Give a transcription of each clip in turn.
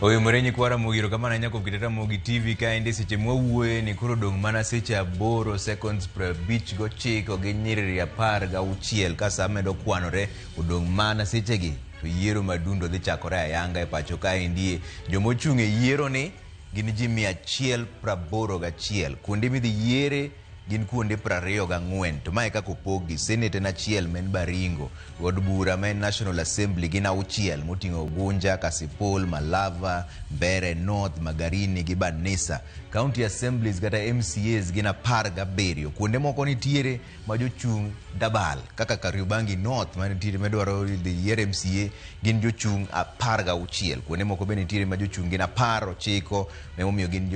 Oyomore nyikwa Ramogi erokamano ahinya kuom kite Ramogi TV kaendi seche mwawuoye ni koro odong' mana seche 8 seconds 59 gi nyiriri 16 ka sa medo kwanore odong' mana sechegi to yiero madundo dhi chakore ayanga e pacho kaendi. Jomochung' e yiero ni gin ji 181. Kuonde midhi yiere gin kuonde 24 to mae kaka opoggi. Senate en achiel ma en Baringo, od bura ma en National Assembly gin auchiel moting'o Ugunja, Kasipul, Malava, Mbeere North, Magarini gi Banisa. County Assemblies kata MCAs gin 17. Kuonde moko nitiere ma jochung' dabal kaka Kariobangi North ma nitiere madwaro dhi yier MCA gin jochung' 16. Kuonde moko be nitiere ma jochung' gin 19 emomiyo gin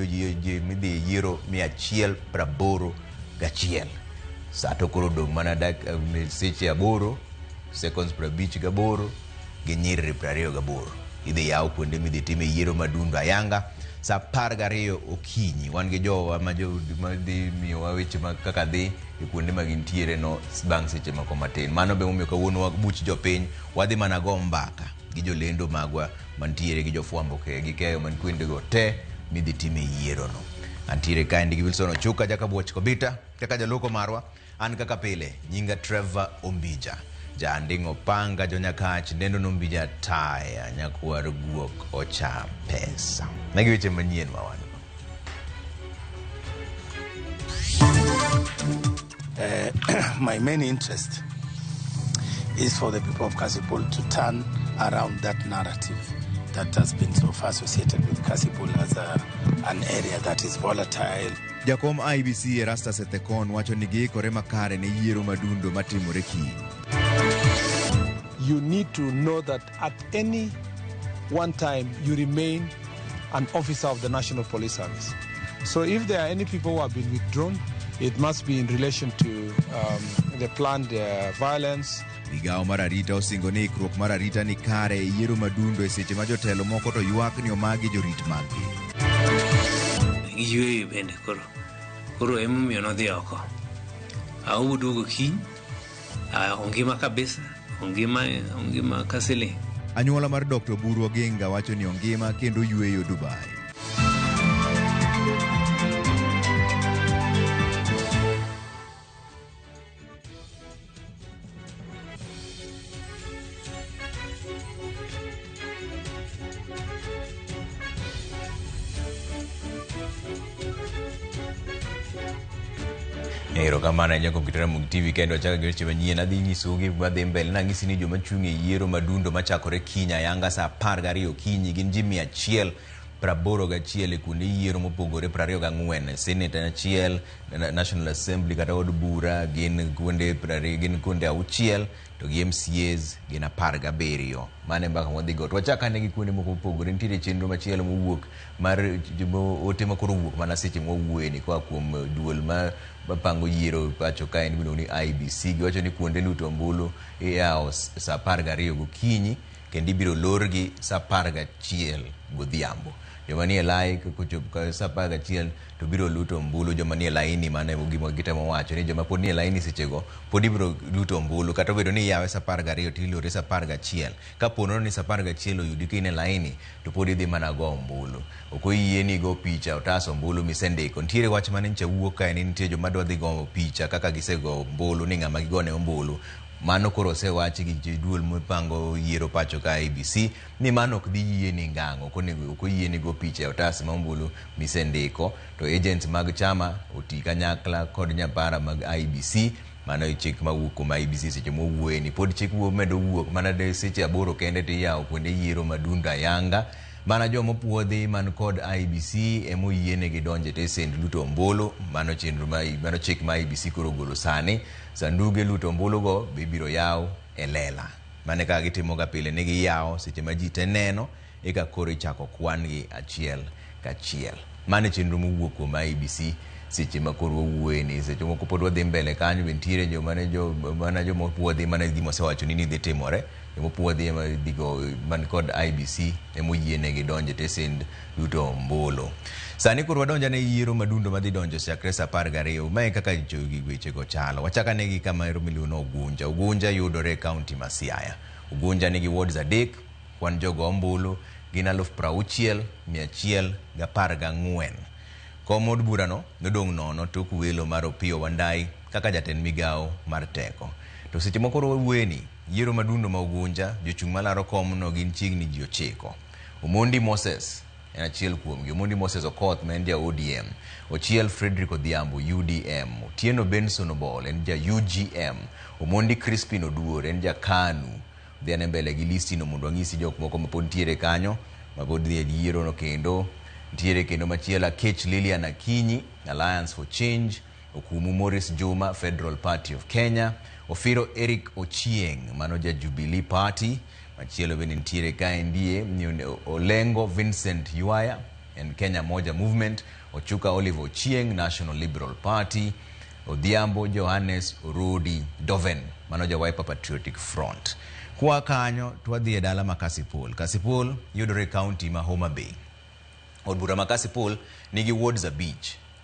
midhi yiero 181. Sa to koro odong' mana seche 8 seconds 58 gi nyiriri 28. Idhi yaw kuonde midhi time yiero madundo ayanga sa 12 okinyi. Wan gi jowa ma dhi miyowa weche mag kaka dhi e kuonde ma gintiere no bang' seche moko matin. Mano be momiyo kawuono buch jopiny wadhi mana go mbaka gi jolendo magwa mantiere gi jofwambo gi keyo man kuondego te midhi time yierono. Antiere kaendi gi Wilson Ochuka Jakabuoch Kobita kaka jaloko marwa. An kaka pile, nyinga Trevor Ombija. Ja anding' opanga jonyakach nendo nombija taya nyakwar guok ocha pesa. Magi weche manyien ma wan go. My main interest is for the people of Kasipul to turn around that narrative that has been so far associated with Kasipul as an area that is volatile. Jakom IEBC Erastus Ethekon wacho ni giikore makare ne yiero madundo matimore kiny. You need to know that at any one time you remain an officer of the National Police Service. So if there are any people who have been withdrawn, it must be in relation to the planned violence. Migawo mar arita osingo ni ikruok mar arita ni kare e yiero madundo e seche ma jotelo moko to ywak ni omagi jorit maggi. Giyweyo bende koro. Koro emomiyo nodhi oko. Aobo duogo kiny. Ongima kabisa. Ongima ka siling. Anyuola mar Dr. Oburu Oginga wacho ni ongima kendo yweyo Dubai. Erokamano ahinya kuom keto Ramogi TV kendo wachako gi weche manyien. Adhi nyisou gik madhi mbele. Nang'isi ni joma chung' e yiero madundo machakore kiny ayanga saa 12 okinyi gin ji 181 e kuonde yiero mopogore 24. Senate en achiel, National Assembly kata od bura gin kuonde 20 gin kuonde auchiel to gi MCAs gin 17. Mano e mbaka mwadhi go. To wachak ane gi kuonde moko mopogore. Nitiere chenro machielo mowuok mar ote ma koro owuok mana seche mwawuoye ni koa kuom duol ma mapango yiero pacho ka en miluongo ni IEBC. Giwacho ni kuonde luto ombulu iyawo saa 12 gokinyi kendo ibiro lorgi saa 11 godhiambo. Joma nie lai kochopo saa 11 to biro luto ombulu. Joma nie laini, mano e gima gitemo wacho ni joma pod nie laini sechego pod ibiro luto ombulu kata obedo ni iyawe saa 12 to ilore saa 11. Kapo nono ni saa 11 oyudi ka in e laini to pod idhi mana go ombulu. Ok oyieni go picha otas ombulu misendiko. Nitiere wach mane nyocha wuok kae ni nitie joma dwa dhi go picha kaka gisego ombulu ni ng'ama gigone ombulu. Mano koro osewachi gi duol mipango yiero pacho ka IEBC ni mano ok dhi yieni ngang', ok onego ok oyieni go picha e otas ma ombulu misendiko. To agents mag chama oti kanyakla kod nyapara mag IEBC. Mano e chik mawuok kuom IEBC seche mwawuoye ni. Pod chik medo wuok mana de seche 8 kende to iyawo kuonde yiero madundo ayanga. Mana joma opuodhi man kod IEBC ema oyienegi donjo e tesend luto ombulu. Mano chenro ma mano chik ma IEBC koro ogolo sani. Sanduge luto ombulu go be ibiro yaw e lela. Mano e kaka gitimoga pile ni giyawo seche ma ji te neno eka koro ichako kwan gi achiel kachiel. Mano e chenro mowuok kuom IEBC seche ma koro wawuoye ni. Seche moko pod wadhi mbele kanyo be nitiere joma ne jo mana joma opuodhi mana gima osewacho ni dhi timore. Joma opuodhi ema dhi go man kod IEBC ema oyienegi donjo e tesend luto ombulu. Sani koro wadonjo ane yiero madundo madhi donjo chakre saa 12. Mae kaka wechego chalo. Wachak ane gi kama ero miluongo ni Ugunja. Ugunja yudore e kaunti ma Siaya. Ugunja nigi wards 3, kwan jogo ombulu gin 60,114. Kom od burano nodong' nono tok welo mar Opiyo Wandayi kaka jatend migawo mar teko. To seche moko wawuoyeni, yiero madundo ma Ugunja, jochung' malaro komno gin chiegni ji 9. Omondi Moses en achiel kuomgi. Omondi Moses Okoth ma en ja ODM. Ochiel Frederick Odhiambo, UDM. Otieno Benson Obol en ja UGM. Omondi Crispin Oduor en ja KANU. Dhi ane mbele gi listino mondo wang'isi jok moko ma pod ntiere kanyo ma pod dhi e yiero no kendo. Ntiere kendo machielo Akech Lilian Akinyi, Alliance for Change. Okumu Maurice Juma, Federal Party of Kenya. Ofiro Eric Ochieng, mano ja Jubilee Party. Machielo bende nitiere kaendie Olengo Vincent Ywaya en Kenya Moja Movement. Ochuka Oliver Ochieng, National Liberal Party. Odhiambo Johannes Orodi Doven, mano ja Wiper Patriotic Front. Kwa kanyo to wadhi e dala ma Kasipul. Kasipul yudore e county ma Homa Bay. Od bura ma Kasipul nigi wards 5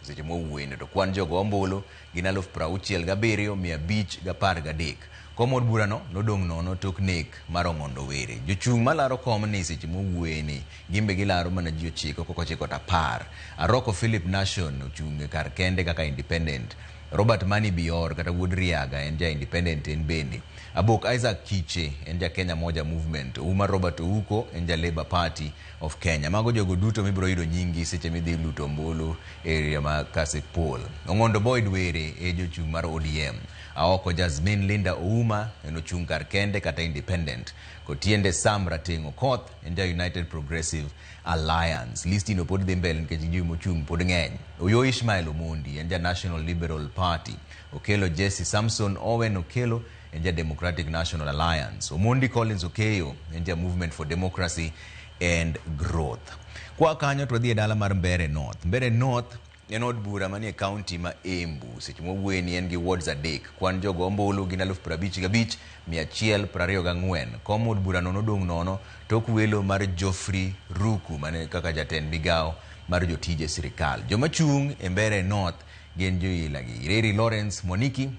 seche mwawuoyeni, to kwan jogo ombulu gin 67,513. Kom od burano nodong' nono tok nek mar Ong'ondo Were. Jochung' malaro komni seche mwawuoyeni gimbe gilaro mana ji 9 kokochiko to 10. Aroko Philip Nation ochung' kar kende kaka independent. Robert Mani Bior kata wuod Riaga en ja independent en bende. Abok Isaac Kiche en ja Kenya Moja Movement. Ouma Robert Ouko en ja Labour Party of Kenya. Mago jogo duto mibiro yudo nyingi seche midhi luto ombulu e area ma Kasipul. Ong'ondo Boyd Were e jochung' mar ODM. Aoko Jasmine Linda Ouma en ochung' kar kende kata independent. Kotiende Sam Rateng' Okoth en ja United Progressive Alliance. Listino pod dhi mbele nikech ji mochung' pod ng'eny. Oyo Ishmael Omondi en ja National Liberal Party. Okelo Jesse Samson Owen Okelo en ja Democratic National Alliance. Omondi Collins Okeyo en ja Movement for Democracy and Growth. Kwa kanyo to wadhi e dala mar Mbeere North. Mbeere North en od bura manie county ma Embu. Seche mwawuoyeni en gi wards 3. Kwan jogo ombulu gin 55,124. Kom od burano nodong' nono tok welo mar Geoffrey Ruku mane kaka jatend migawo mar jotije sirikal. Joma chung' e Mbeere North gin joilagi. Ireri Lawrence Mwaniki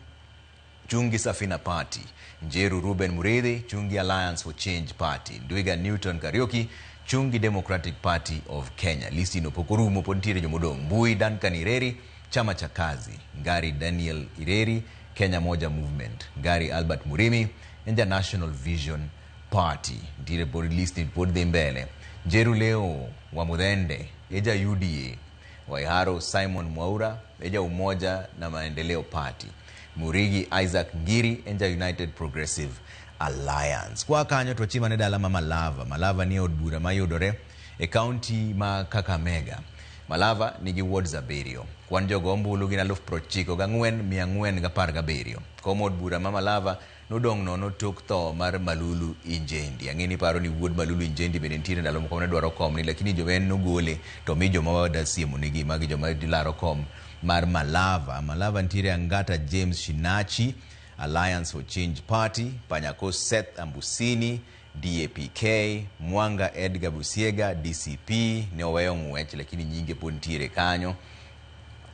chung' gi Safina Party. Njeru Ruben Muridhi chung' gi Alliance for Change Party. Ndwiga Newton Kariuki chung' gi Democratic Party of Kenya. Listino pok orumo, pod nitiere jomodong'. Mbui Duncan Ireri, Chama cha Kazi. Ngari Daniel Ireri, Kenya Moja Movement. Ngari Albert Murimi en ja National Vision Party. Nitiere pod listni pod dhi mbele. Njeru Leo Wamuthende e ja UDA. Waiharo Simon Mwaura e ja Umoja na Maendeleo Party. Murigi Isaac Ngiri en ja United Progressive Alliance. Kwa kanyo to wachimo ne dala ma Malava. Malava ni od bura mayudore e county ma Kakamega. Malava nigi wards 7. Kwan jogo ombulu gin 94,417. Kom od bura ma Malava nodong' nono tok tho mar Malulu Injendi. Ang'e ni paro ni wuod Malulu Injendi bende nitiere ndalo moko mane dwaro komni, lakini joma en nogole to mi joma wada siemo nigi magi joma laro kom mar Malava. Malava nitiere Angata James Shinachi, Alliance for Change Party, Panyako Seth Ambusini, DAPK, Mwanga Edgar Busiega, DCP, ne oweyo ng'wech lakini nyinge pod nitiere kanyo.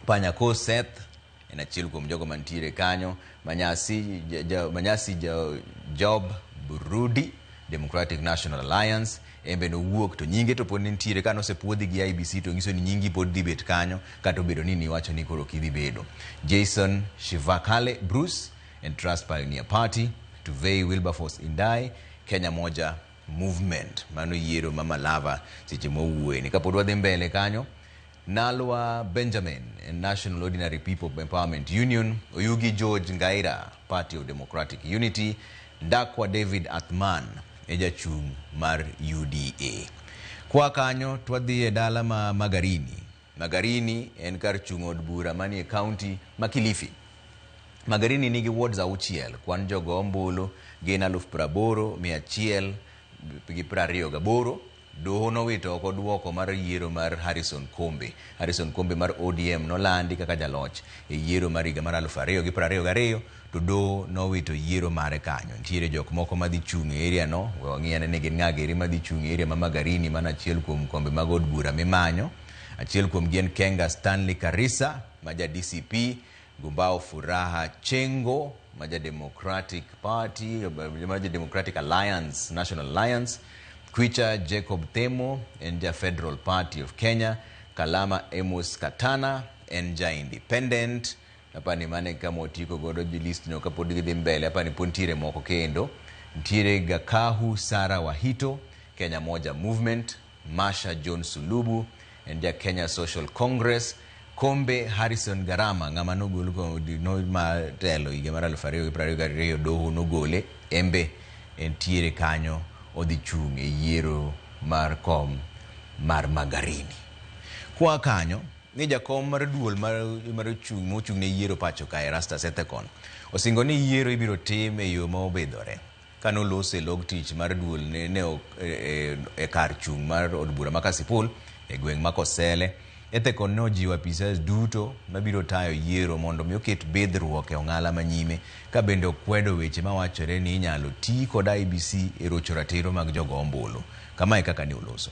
Panyako Seth en achiel kuom jogo mantiere kanyo. Manyasi Job Burudi, Democratic National Alliance, en be nowuok to nyinge to pod nitiere ka nosepuodhi gi IEBC to nyiso ni nyingi pod dhi bet kanyo kata obedo ni niwacho ni koro ok idhi bedo. Jason Shivakale Bruce en Trust Pioneer Party, Tuvei Wilberforce Indai, Kenya Moja Movement. Mano yiero ma Malava seche mwawuoyeni. Kapod wadhi mbele kanyo, Nalwa Benjamin en National Ordinary People Empowerment Union, Oyugi George Ngaira, Party of Democratic Unity, Ndakwa David Athman e jachung' mar UDA. Kwa kanyo to wadhi e dala ma Magarini. Magarini en kar chung' od bura manie county ma Kilifi. Magarini nigi wards 6, kwan jogo ombulu gin 80,128. Doho nowito oko duoko mar yiero mar Harrison Kombe. Harrison Kombe mar ODM nolandi kaka jaloch e yiero mar higa mar 2022 to doho nowito yiero mare kanyo. Nitiere jok moko madhi chung' e area no, we wang'i ane ni gin ng'a giri madhi chung' e area ma Magarini mano achiel kuom kombe mag od bura mimanyo. Achiel kuom gi en Kenga Stanley Karisa ma ja DCP, Gumbao Furaha Chengo ma ja Democratic Party, ma ja Democratic Alliance, National Alliance, Kwicha Jacob Themo en ja Federal Party of Kenya, Kalama Amos Katana en ja Independent. Apani mane kama otieko godo list no kapod gidhi mbele. Apani pod nitiere moko kendo. Nitiere Gakahu Sara Wahito, Kenya Moja Movement, Masha John Sulubu en ja Kenya Social Congress, Kombe Harrison Garama ng'ama nogol no matelo higa mar 2022 doho nogole embe entiere kanyo odhi chung' e yiero mar kom mar Magarini. Kwa kanyo ni jakom mar duol mar chung' mochung' ne yiero pacho kae Erastus Ethekon osingo ni yiero ibiro tim e yo ma obidhore. Kanoloso e log tich mar duol ne e kar chung' mar od bura ma Kasipul e gweng' ma Kosele, Ethekon ne ojiwo apisas duto mabiro tayo yiero mondo mi oket bidhruok e ong'ala manyime ka bende okwedo weche mawachore ni inyalo ti kod IEBC e rocho ratiro mag jogo ombulu. Kama e kaka ne oloso.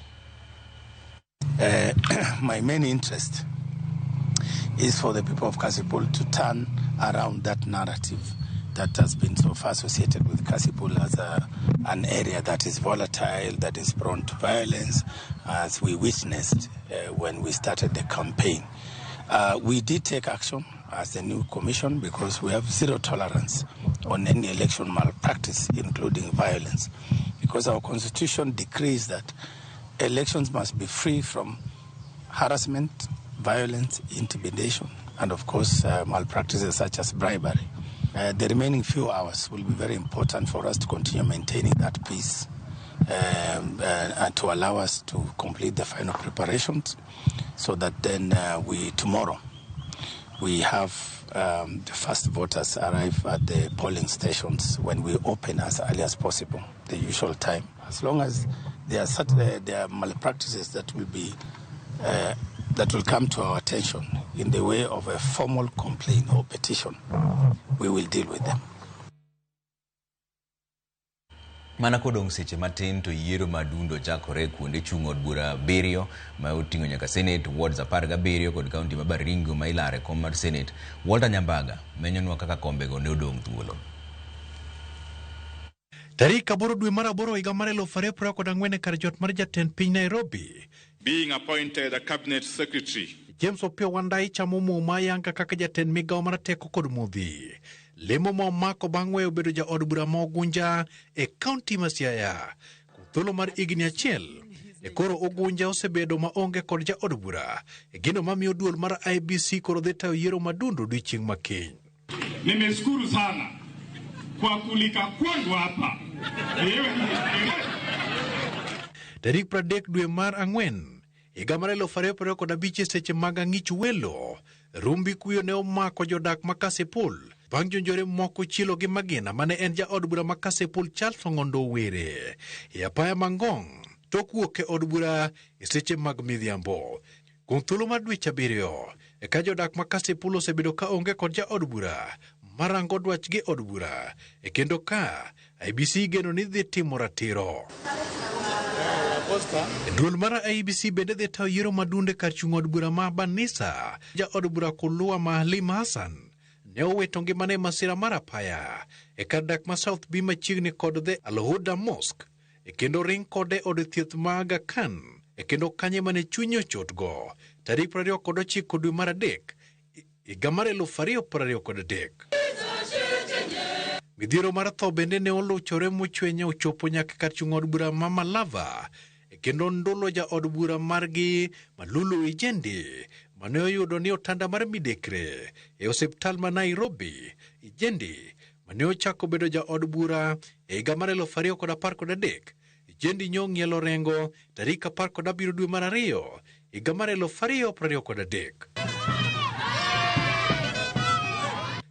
My main interest is for the people of Kasipul to turn around that narrative that has been so far associated with Kasipul as an area that is volatile, that is prone to violence, as we witnessed when we started the campaign. We did take action as the new commission because we have zero tolerance on any election malpractice, including violence, because our constitution decrees that elections must be free from harassment, violence, intimidation, and of course malpractices such as bribery. The remaining few hours will be very important for us to continue maintaining that peace and to allow us to complete the final preparations so that then tomorrow we have the first voters arrive at the polling stations when we open as early as possible, the usual time. As long as there are there are malpractices that will be that will come to our attention in the way of a formal complaint or petition, we will deal with them. Mana kodong' seche matin to yiero madundo chakore kuonde chung' od bura 7 ma oting'o nyaka Senate, wards 17 kod kaunti ma Baringo ma ilare kom mar Senate. Walter Nyambaga menyonwa kaka kombego ne odong' thuolo. Tarik 8 dwe mar 8 higa mar 2024 kar jot mar jatend piny Nairobi. Being appointed a cabinet secretary. James Opiyo Wandayi chamo muma yanga kaka jatend migawo mar teko kod modhi. Lemo ma omako bang' weyo bedo jaod bura ma Ugunja e kaunti ma Siaya. Kuom thuolo mar higni achiel, e koro Ugunja osebedo maonge kod jaod bura. E gino mamiyo duol mar IEBC koro dhi tayo yiero madundo odiochieng' ma kiny. Nimeshukuru sana kwa kulika kwangu hapa. Tarik 30 dwe mar 4 higa mar 2025 e seche mag ang'ich welo, rumbi kuyo ne omako jodak ma Kasipul bang' jonjore moko chielo gi magina mane en jaod bura ma Kasipul Charles Ong'ondo Were e apaya Mangong' tok wuok e od bura e seche mag midhiambo. Kuom thuolo mar dweche 7 eka jodak ma Kasipul osebedo ka onge kod jaod bura marango dwachgi od bura e kendo ka IEBC geno ni dhi timo ratiro. Duol mar IEBC bende dhi tayo yiero madunde kar chung' od bura ma Banisa. Jaod bura Kulua ma Halima Hassan ne owito ngimane e masira mar apaya e kar dak ma South B machiegni kod the Al-Huda Mosque e kendo ring kode od thieth ma Aga Khan e kendo kanye mane chunye ochotgo tarik 29 dwe mar 3 higa mar 2023. Midhiero mar tho bende ne oluchore mochwenye ochopo nyaka kar chung' od bura ma Malava e kendo ndulo jaod bura margi Malulu Ijendi mane oyudo ni otanda mar midekre e osiptal ma Nairobi. Ijendi mane ochako bedo jaod bura e higa mar 2013. Ijendi nyong'ielo rengo tarik 17 dwe mar 2 higa mar 2023.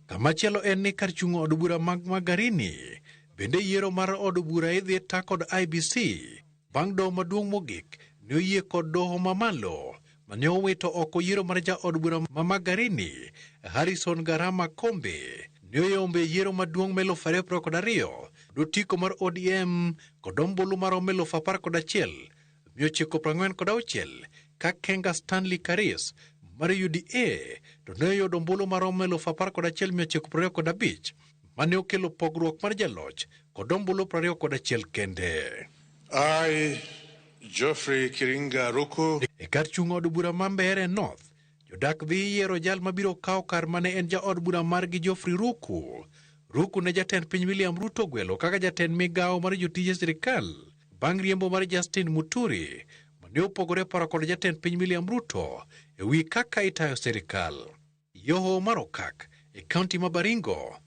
Kamachielo en ni kar chung' od bura mag Magarini bende yiero mar od bura idhi ta kod IEBC bang' doho maduong' mogik ne oyie kod doho mamalo mane owito oko yiero mar jaod bura ma Magarini Harrison Garama Kombe ne oyombe yiero maduong' ma 2022 dotiko mar ODM kod ombulu maromo 11,946 ka Kenga Stanley Karis mar UDA to ne oyudo ombulu maromo 11,925 mane okelo pogruok mar jaloch kod ombulu 21 kende. I, Geoffrey Kiringa Ruku. E kar chung' od bura ma Mbeere North, jodak dhi yiero jal mabiro kawo kar mane en jaod bura margi Geoffrey Ruku. Ruku ne jatend piny William Ruto gwelo kaka jatend migawo mar jotije sirikal bang' riembo mar Justin Muturi mane opogore paro kod jatend piny William Ruto e wi kaka itayo sirikal. Yoho mar Okak e kaunti ma Baringo,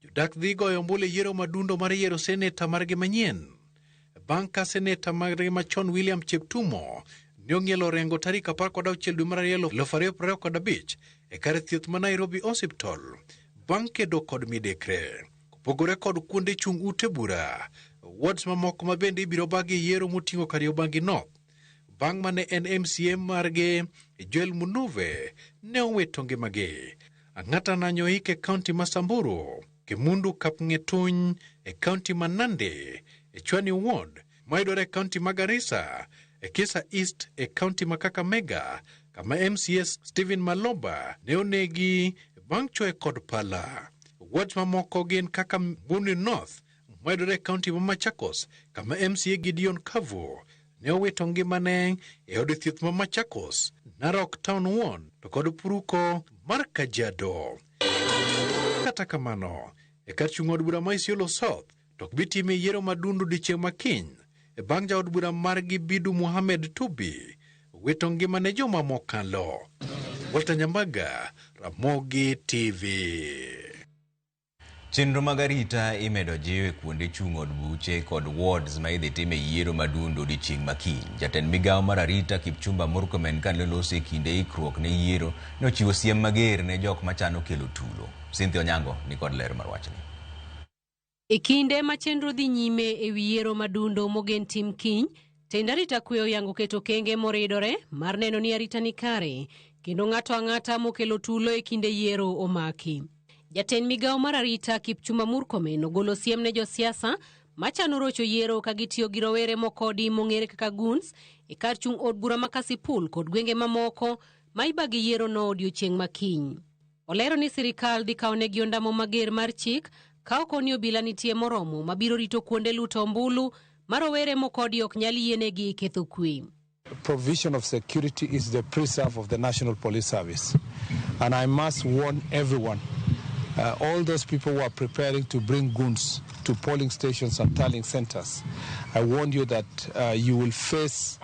jodak dhi goyo ombulu e yiero madundo mar yiero seneta margi manyien. Bang' ka seneta margi machon William Cheptumo ne ong'ielo orengo tarik 16 dwe mar 2 2025 e kar thieth ma Nairobi Hospital bang' kedo kod midekre. Kopogore kod kuonde chung' ute bura, wards mamoko ma bende ibiro bagi e yiero moting'o Kariobangi North bang' mane en MCA margi Joel Munuve ne owito ngimagi. Ang'ata Nanyoik e kaunti ma Samburu, Kimundu Kapng'etuny e kaunti ma Nandi, e Chwani Ward mayudore e kaunti ma Garissa, e Kisa East e kaunti ma Kakamega, kama MCA Stephen Maloba ne onegi bang' chwoye kod pala. Wards mamoko gin kaka Muni North mayudore e kaunti ma Machakos, kama MCA Gideon Kavu ne owito ngimane e od thieth ma Machakos, Narok Town Ward to kod Puruko mar Kajiado. Kata kamano, e kar chung' od bura ma Isiolo South to ok bi time yiero madundo odiechieng' ma kiny e bang' jaod bura margi Bidu Mohamed Tubi wito ngimane juma mokalo. Walter Nyambaga, Ramogi TV. Chenro mag arita imedo jiw e kuonde chung' od buche kod wards ma idhi time yiero madundo odiechieng' ma kiny. Jatend migawo mar arita Kipchumba Murkomen kane loso e kinde ikruok ne yiero ne ochiwo siem mager ne jok machano kelo tulo. Cynthia Onyango ni kod ler mar wachni. E kinde ma chenro dhi nyime e wi yiero madundo mogen tim kiny, tend arita kwe oyango keto okenge moridore mar neno ni arita ni kare kendo ng'ato ang'ata mokelo tulo e kinde yiero omaki. Jatend migawo mar arita Kipchumba Murkomen ogolo siem ne josiasa machano rocho yiero ka gitiyo gi rowere mokodi mong'ere kaka goons e kar chung' od bura ma Kasipul kod gwenge mamoko ma ibagi yiero no odiochieng' ma kiny. Olero ni sirikal dhi kawo negi ondamo mager mar chik ka ok ni obila nitie moromo mabiro rito kuonde luto ombulu ma rowere mokodi ok nyal yienegi ketho kwe. Provision of security is the preserve of the National Police Service. And I must warn everyone, all those people who are preparing to bring goons to polling stations and tallying centers, I warn you that you will face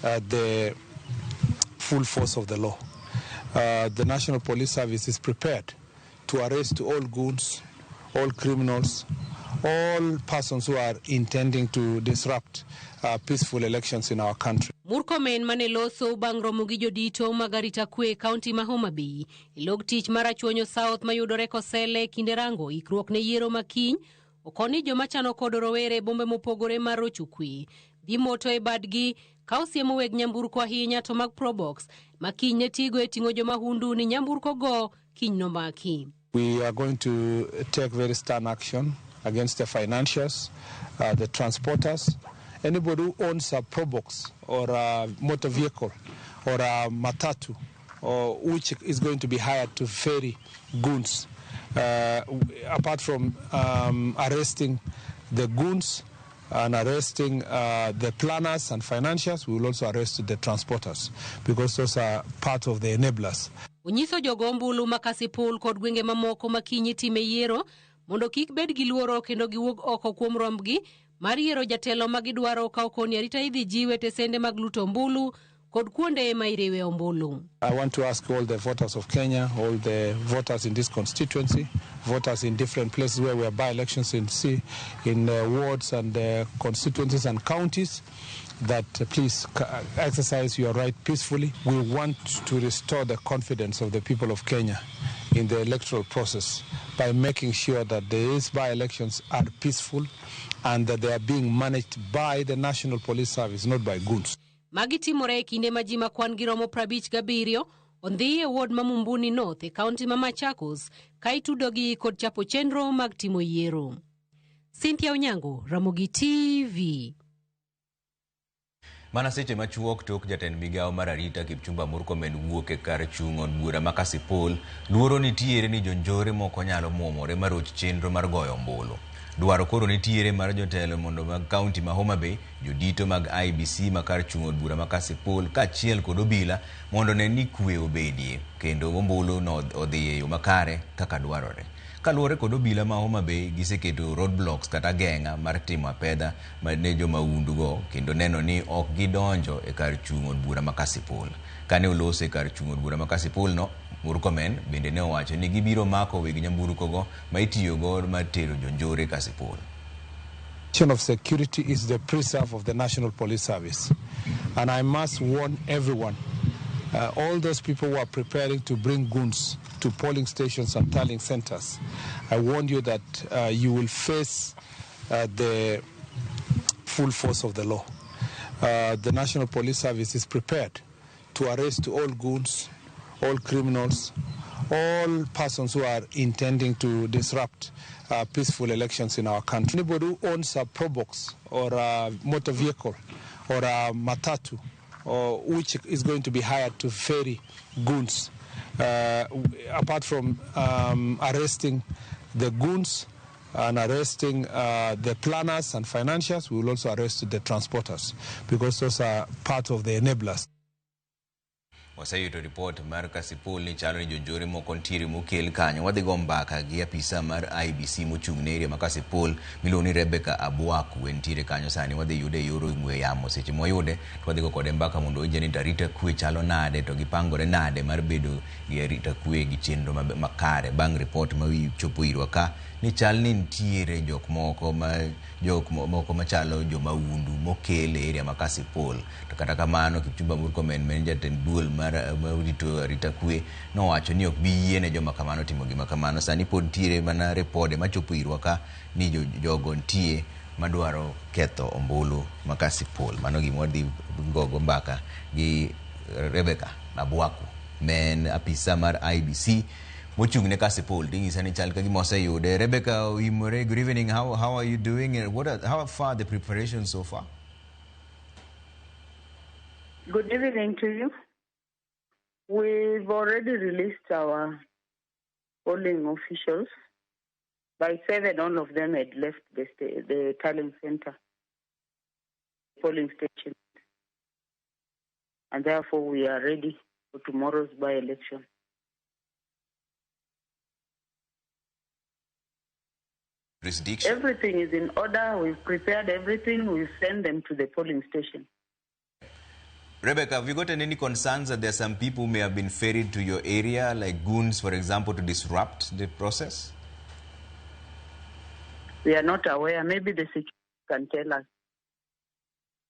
the full force of the law. The National Police Service is prepared to arrest all goons, all criminals, all persons who are intending to disrupt peaceful elections in our country. Murkomen mane loso bang' romo gi jodito mag arita kwe e kaunti ma Homa Bay e log tich mar Rachuonyo South mayudore Kosele kinde rango ikruok ne yiero ma kiny okoni joma chano kodo rowere e bombe mopogore mar rocho kwe dhi moto e badgi ka osiemo weg nyamburko ahinya to mag Probox ma kiny ne tigo e ting'o jomahundu ni nyamburko go kiny nomaki. We are going to take very stern action against the financiers, the transporters, anybody who owns a Probox or a motor vehicle or a matatu, or which is going to be hired to ferry goons. Apart from arresting the goons and arresting the planners and financiers, we will also arrest the transporters because those are part of the enablers. Onyiso jogo ombulu ma Kasipul kod gwenge mamoko ma kiny itime yiero mondo kik bed gi luoro kendo giwuog oko kuom rombgi mar yiero jatelo ma gidwaro ka okoni arita idhi jiw e tesende mag luto ombulu kod kuonde ma iriwe ombulu. I want to ask all the voters of Kenya, all the voters in this constituency, voters in different places where we have by-elections in wards and constituencies and counties, that please exercise your right peacefully. We want to restore the confidence of the people of Kenya in the electoral process by making sure that these by-elections are peaceful and that they are being managed by the National Police Service, not by goons. Magi timore e kinde ma ji ma kwan gi romo 57 ondhi e ward ma Mumbuni North e kaunti ma Machakos ka itudogi kod chapo chenro mag timo yiero. Cynthia Onyango, Ramogi TV. Mana seche machuok tok jatend migawo mar arita Kipchumba Murkomen wuok e kar chung' od bura ma Kasipul, luoro nitiere ni jonjore moko nyalo muomore maroch chenro mar goyo ombulu. Dwaro koro nitiere mar jotelo mondo mag kaunti ma Homa Bay, jodito mag IEBC ma kar chung' od bura ma Kasipul kaachiel kod obila mondo ne ni kwe obedie kendo ombulu no odhi e yo makare kaka dwarore. Kaluwore kod obila ma Homa Bay, giseketo roadblocks kata geng'a mar timo apedha ne jomahundu go kendo neno ni ok gidonjo e kar chung' od bura ma Kasipul. Kane oloso e kar chung' od bura ma Kasipul no, Murkomen bende ne owacho ni gibiro mako weg nyamburko go ma itiyogo mar tero jonjore Kasipul. Of security is the preserve of the National Police Service. And I must warn everyone, all those people who are preparing to bring goons to polling stations and tallying centers, I warn you that you will face the full force of the law. The National Police Service is prepared to arrest all goons, all criminals, all persons who are intending to disrupt peaceful elections in our country. Anybody who owns a Probox or a motor vehicle or a matatu, or which is going to be hired to ferry goons, apart from arresting the goons and arresting the planners and financiers, we will also arrest the transporters, because those are part of the enablers. Waseyudo ripot mar Kasipul ni chalo ni jonjore moko nitiere mokel kanyo. Wadhi go mbaka gi apisa mar IEBC mochung' ne area ma Kasipul miluongo ni Rebecca Abwaku entiere kanyo sani. Wadhi yude e yor ong'we yamo. Seche mwayude to wadhi go kode mbaka mondo owinje ni arita kwe chalo nade to gipangore nade mar bedo gi arita kwe gi chenro makare bang' ripot ma chopo irwa ka ni chal ni nitiere jok moko ma jok moko machalo jomahundu mokel e area ma Kasipul. To kata kamano Kipchumba Murkomen ma en jatend duol mar rito arita kwe nowacho ni ok bi yiene joma kamano timo gima kamano. Sani pod nitiere mana ripode machopo irwa ka ni jogo nitie madwaro ketho ombulu ma Kasipul. Mano gima wadhi gogo mbaka gi Rebecca Abwaku ma en apisa mar IEBC mochung' ne Kasipul. Ting'isa ni chal ka gima oseyude. Rebecca Oimore, good evening. How are you doing? How far the preparations so far? Good evening to you. We've already released our polling officials. By 7, all of them had left the tallying center, polling station. And therefore, we are ready for tomorrow's by-election. Jurisdiction. Everything is in order. We've prepared everything. We've sent them to the polling station. Rebecca, have you gotten any concerns that there are some people who may have been ferried to your area, like goons, for example, to disrupt the process? We are not aware. Maybe the security can tell us.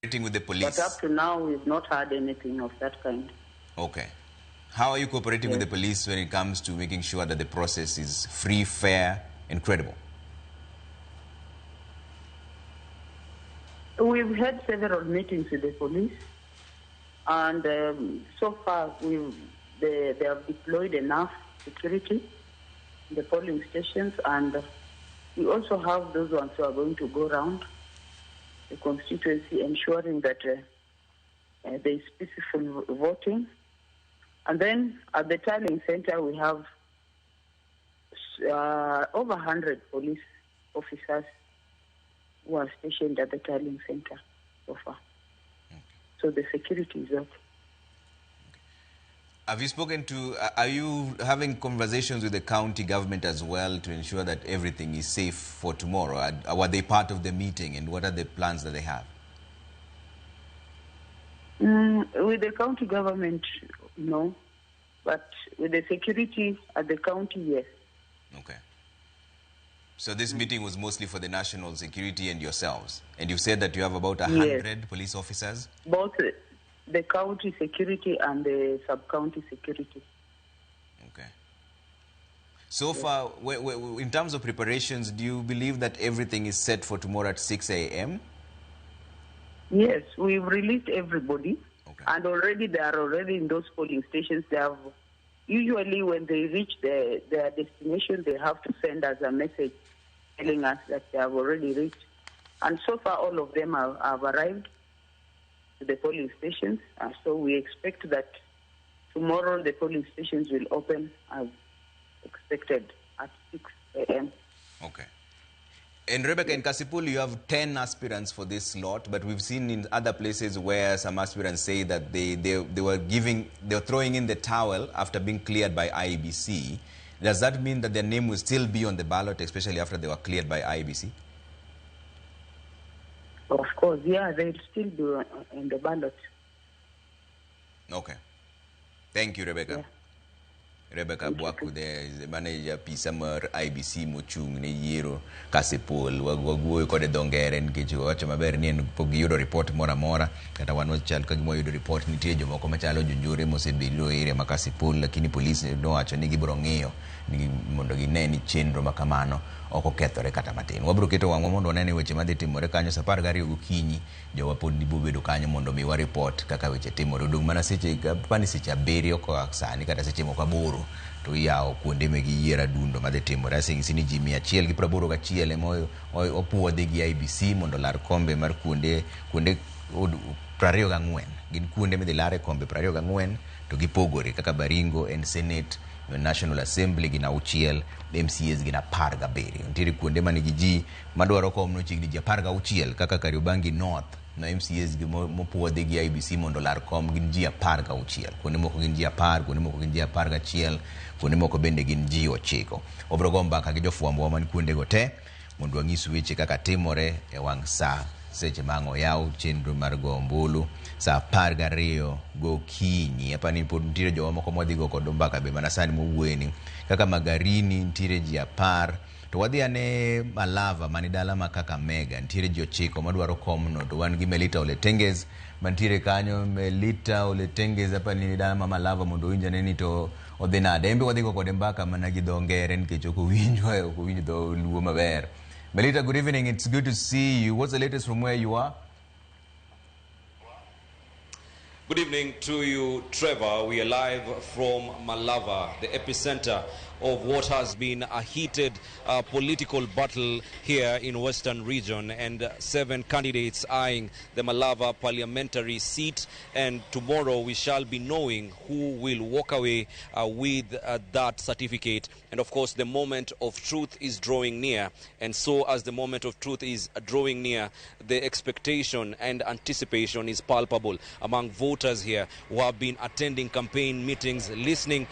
With the police. But up to now, we've not heard anything of that kind. Okay. How are you cooperating with the police when it comes to making sure that the process is free, fair, and credible? We've had several meetings with the police. And so far, they have deployed enough security in the polling stations, and we also have those ones who are going to go round the constituency, ensuring that there is peaceful voting. And then at the tallying center, we have over 100 police officers who are stationed at the tallying center so far. So the security is up. Have you spoken to, are you having conversations with the county government as well to ensure that everything is safe for tomorrow? Were they part of the meeting, and what are the plans that they have? With the county government, no. But with the security at the county, yes. Okay. So this meeting was mostly for the national security and yourselves. And you said that you have about 100 police officers? Both the county security and the sub-county security. Okay. So far, in terms of preparations, do you believe that everything is set for tomorrow at 6 a.m.? Yes, we've released everybody. Okay. And already they are already in those polling stations. They have, usually when they reach their destination, they have to send us a message telling us that they have already reached. And so far, all of them have arrived to the polling stations. And so we expect that tomorrow the polling stations will open as expected at 6 a.m. Okay. And Rebecca, in Kasipul, you have 10 aspirants for this slot, but we've seen in other places where some aspirants say that they were giving, they were throwing in the towel after being cleared by IEBC. Does that mean that their name will still be on the ballot, especially after they were cleared by IEBC? Of course, yeah, they'll still be on the ballot. Okay. Thank you, Rebecca. Yeah. Rebecca Bwaku there is the manager apisa mar IEBC mochung' ne yiero Kasipul. Wawuoyo kode dho ngere nikech wawacho maber ni en pok giyudo report moro amora kata wan wachal ka gima wayudo report nitie jomoko machalo jonjore mosebiro e area ma Kasipul, lakini polis nowacho ni gibiro ng'iyo ni mondo gine ni chenro ma kamano ok okethore kata matin. Wabiro keto wang'wa mondo wanene weche madhi timore kanyo sa 12 gokinyi. Jowa pod biro bedo kanyo mondo miwa report kaka weche timore. Odong' mana seche apani seche 7 koa sani kata seche moko 8 to iyawo kuonde megi yiero adundo madhi timore. Aseng'isi ni ji 181 ema opuodhi gi IEBC mondo olar kombe mar kuonde 24. Gin kuonde midhi lare kombe 24 to gipogore kaka Baringo en Senate, National Assembly gin 6, MCAs gin 17. Nitiere kuonde manigi ji madwaro kom no chiegni ji 16 kaka Kariobangi North no MCAs gi mopuodhi gi IEBC mondo olar kom gin ji 16. Kuonde moko gin ji 10, kuonde moko gin ji 11, kuonde moko bende gin ji 9. Wabiro go mbaka gi jofwambo man kuondego te mondo wang'is weche kaka timore e wang' sa seche ma ang' oyaw chenro mar go ombulu sa 12 gokinyi. Apani pod nitiere jowa moko mwadhi go kod mbaka be mana sani mowuoyeni kaka Magarini nitiere ji 10. To wadhi ane Malava mani dala ma Kakamega nitiere ji 9 madwaro komno, to wan gi Melita Oletenges mantiere kanyo. Melita Oletenges apani ni dala ma Malava mondo owinj ane ni to odhi nade. En be wadhi go kode mbaka mana gi dho ngere nikech ok owinj dho luo maber. Melita, good evening. It's good to see you. What's the latest from where you are? Good evening to you, Trevor. We are live from Malava, the epicenter of what has been a heated political battle here in Western Region, and 7 candidates eyeing the Malava parliamentary seat. And tomorrow we shall be knowing who will walk away with that certificate. And of course, the moment of truth is drawing near. And so as the moment of truth is drawing near, the expectation and anticipation is palpable among voters here who have been attending campaign meetings, listening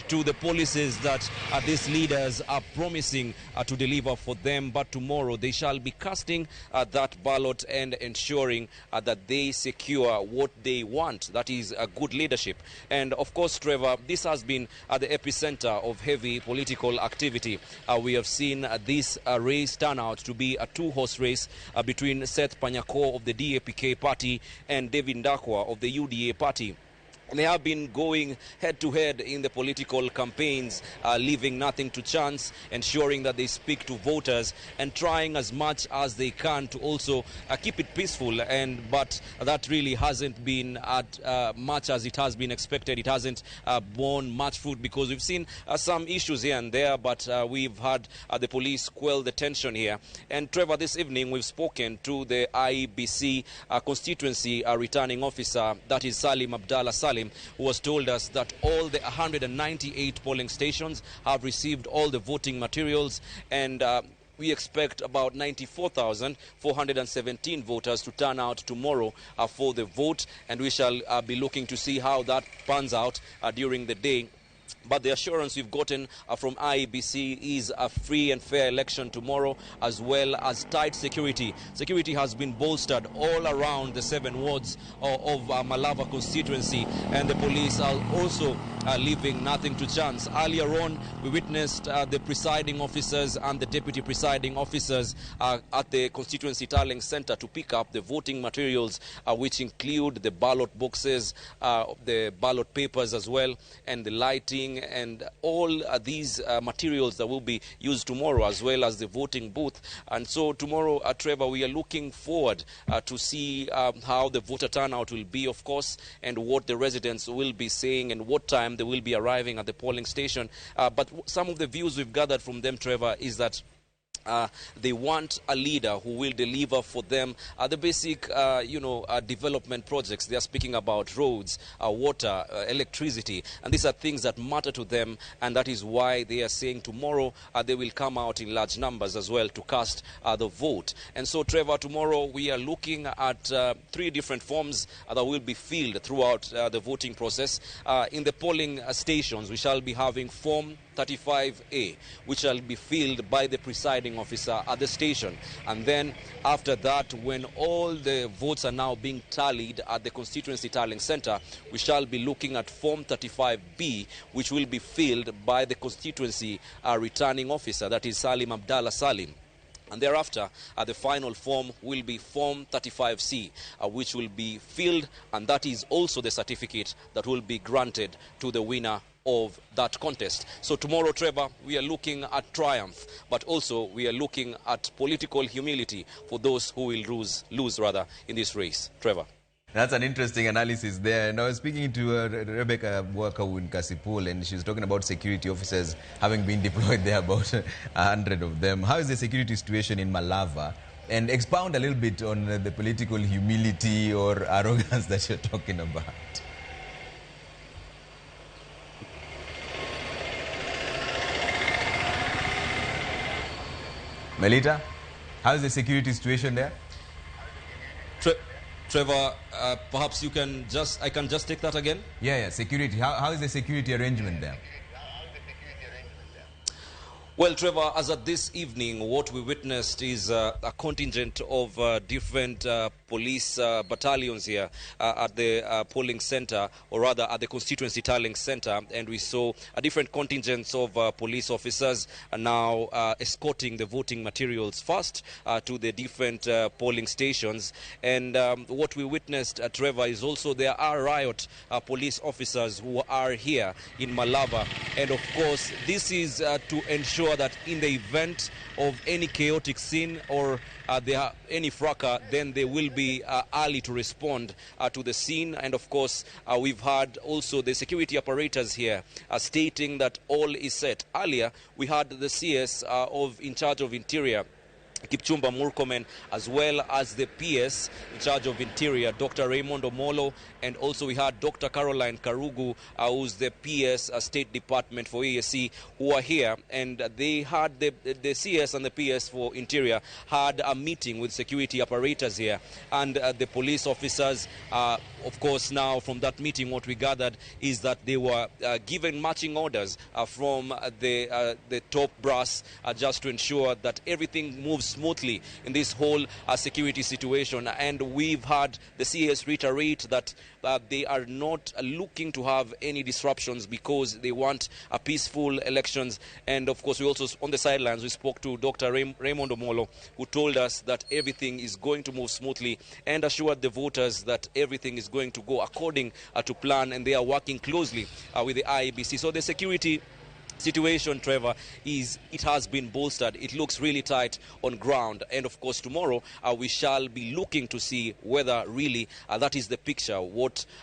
to the policies that these leaders are promising to deliver for them. But tomorrow they shall be casting that ballot and ensuring that they secure what they want, that is a good leadership. And of course, Trevor, this has been at the epicenter of heavy political activity. We have seen this race turn out to be a two-horse race between Seth Panyako of the DAPK party and David Ndakwa of the UDA party. They have been going head-to-head in the political campaigns, leaving nothing to chance, ensuring that they speak to voters and trying as much as they can to also keep it peaceful. But that really hasn't been at much as it has been expected. It hasn't borne much fruit because we've seen some issues here and there, but we've had the police quell the tension here. And Trevor, this evening we've spoken to the IEBC constituency returning officer, that is Salim Abdallah Salim, who has told us that all the 198 polling stations have received all the voting materials, and we expect about 94,417 voters to turn out tomorrow for the vote, and we shall be looking to see how that pans out during the day. But the assurance we've gotten from IEBC is a free and fair election tomorrow, as well as tight security. Security has been bolstered all around the 7 wards of Malava constituency, and the police are also leaving nothing to chance. Earlier on, we witnessed the presiding officers and the deputy presiding officers at the constituency tallying center to pick up the voting materials, which include the ballot boxes, the ballot papers as well, and the lighting, and all these materials that will be used tomorrow, as well as the voting booth. And so tomorrow, Trevor, we are looking forward to see how the voter turnout will be, of course, and what the residents will be saying and what time they will be arriving at the polling station. But some of the views we've gathered from them, Trevor, is that They want a leader who will deliver for them the basic, development projects. They are speaking about roads, water, electricity, and these are things that matter to them, and that is why they are saying tomorrow they will come out in large numbers as well to cast the vote. And so, Trevor, tomorrow we are looking at three different forms that will be filled throughout the voting process. In the polling stations, we shall be having Form 35A, which shall be filled by the presiding officer at the station. And then after that, when all the votes are now being tallied at the constituency tallying center, we shall be looking at Form 35B, which will be filled by the constituency returning officer, that is Salim Abdallah Salim. And thereafter, the final form will be Form 35C, which will be filled, and that is also the certificate that will be granted to the winner of that contest. So tomorrow, Trevor, we are looking at triumph, but also we are looking at political humility for those who will lose in this race. Trevor. That's an interesting analysis there. And I was speaking to Rebecca Bwakau in Kasipul, and she was talking about security officers having been deployed there, about 100 of them. How is the security situation in Malava? And expound a little bit on the political humility or arrogance that you're talking about. Melita, how's the security situation there? Trevor, perhaps you can just, I can just take that again? Yeah, security. How is the security arrangement there? Well, Trevor, as at this evening, what we witnessed is a contingent of different police battalions here at the polling center, or rather at the constituency tallying center, and we saw different contingents of police officers are now escorting the voting materials first to the different polling stations. And what we witnessed, Trevor, is also there are riot police officers who are here in Malava. And of course, this is to ensure that in the event of any chaotic scene or there are any fracas, then they will be early to respond to the scene. And of course, we've had also the security operators here stating that all is set. Earlier, we had the CS of in charge of Interior, Kipchumba Murkomen, as well as the PS in charge of Interior, Dr. Raymond Omolo, and also we had Dr. Caroline Karugu, who's the PS State Department for EAC, who are here, and they had the CS and the PS for Interior had a meeting with security operators here, and the police officers, of course, now from that meeting, what we gathered is that they were given marching orders from the top brass just to ensure that everything moves smoothly in this whole security situation. And we've had the CS reiterate that they are not looking to have any disruptions because they want a peaceful elections. And of course, we also, on the sidelines, we spoke to Dr. Raymond Omolo, who told us that everything is going to move smoothly and assured the voters that everything is going to go according to plan, and they are working closely with the IEBC. So the security situation, Trevor, is it has been bolstered. It looks really tight on ground. And of course, tomorrow we shall be looking to see whether really that is the picture.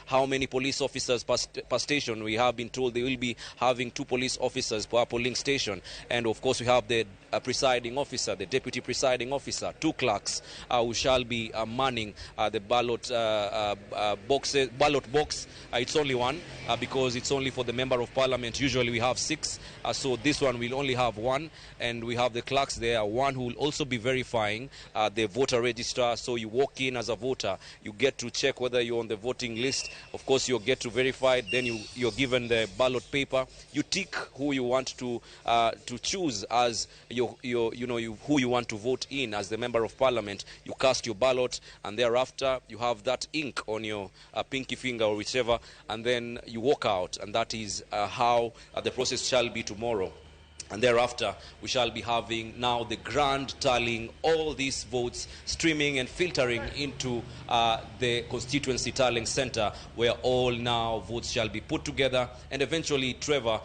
How many police officers per station? We have been told they will be having 2 police officers per polling station. And of course, we have the presiding officer, the deputy presiding officer, 2 clerks who shall be manning the ballot boxes. Ballot box. It's only one because it's only for the member of parliament. Usually we have 6. So this one will only have 1, and we have the clerks there, one who will also be verifying the voter register. So you walk in as a voter, you get to check whether you're on the voting list. Of course, you get to verify it. Then you're given the ballot paper. You tick who you want to choose as your who you want to vote in as the member of parliament. You cast your ballot, and thereafter you have that ink on your pinky finger or whichever, and then you walk out, and that is how the process shall be tomorrow. And thereafter, we shall be having now the grand tallying, all these votes streaming and filtering into the constituency tallying center, where all now votes shall be put together. And eventually, Trevor,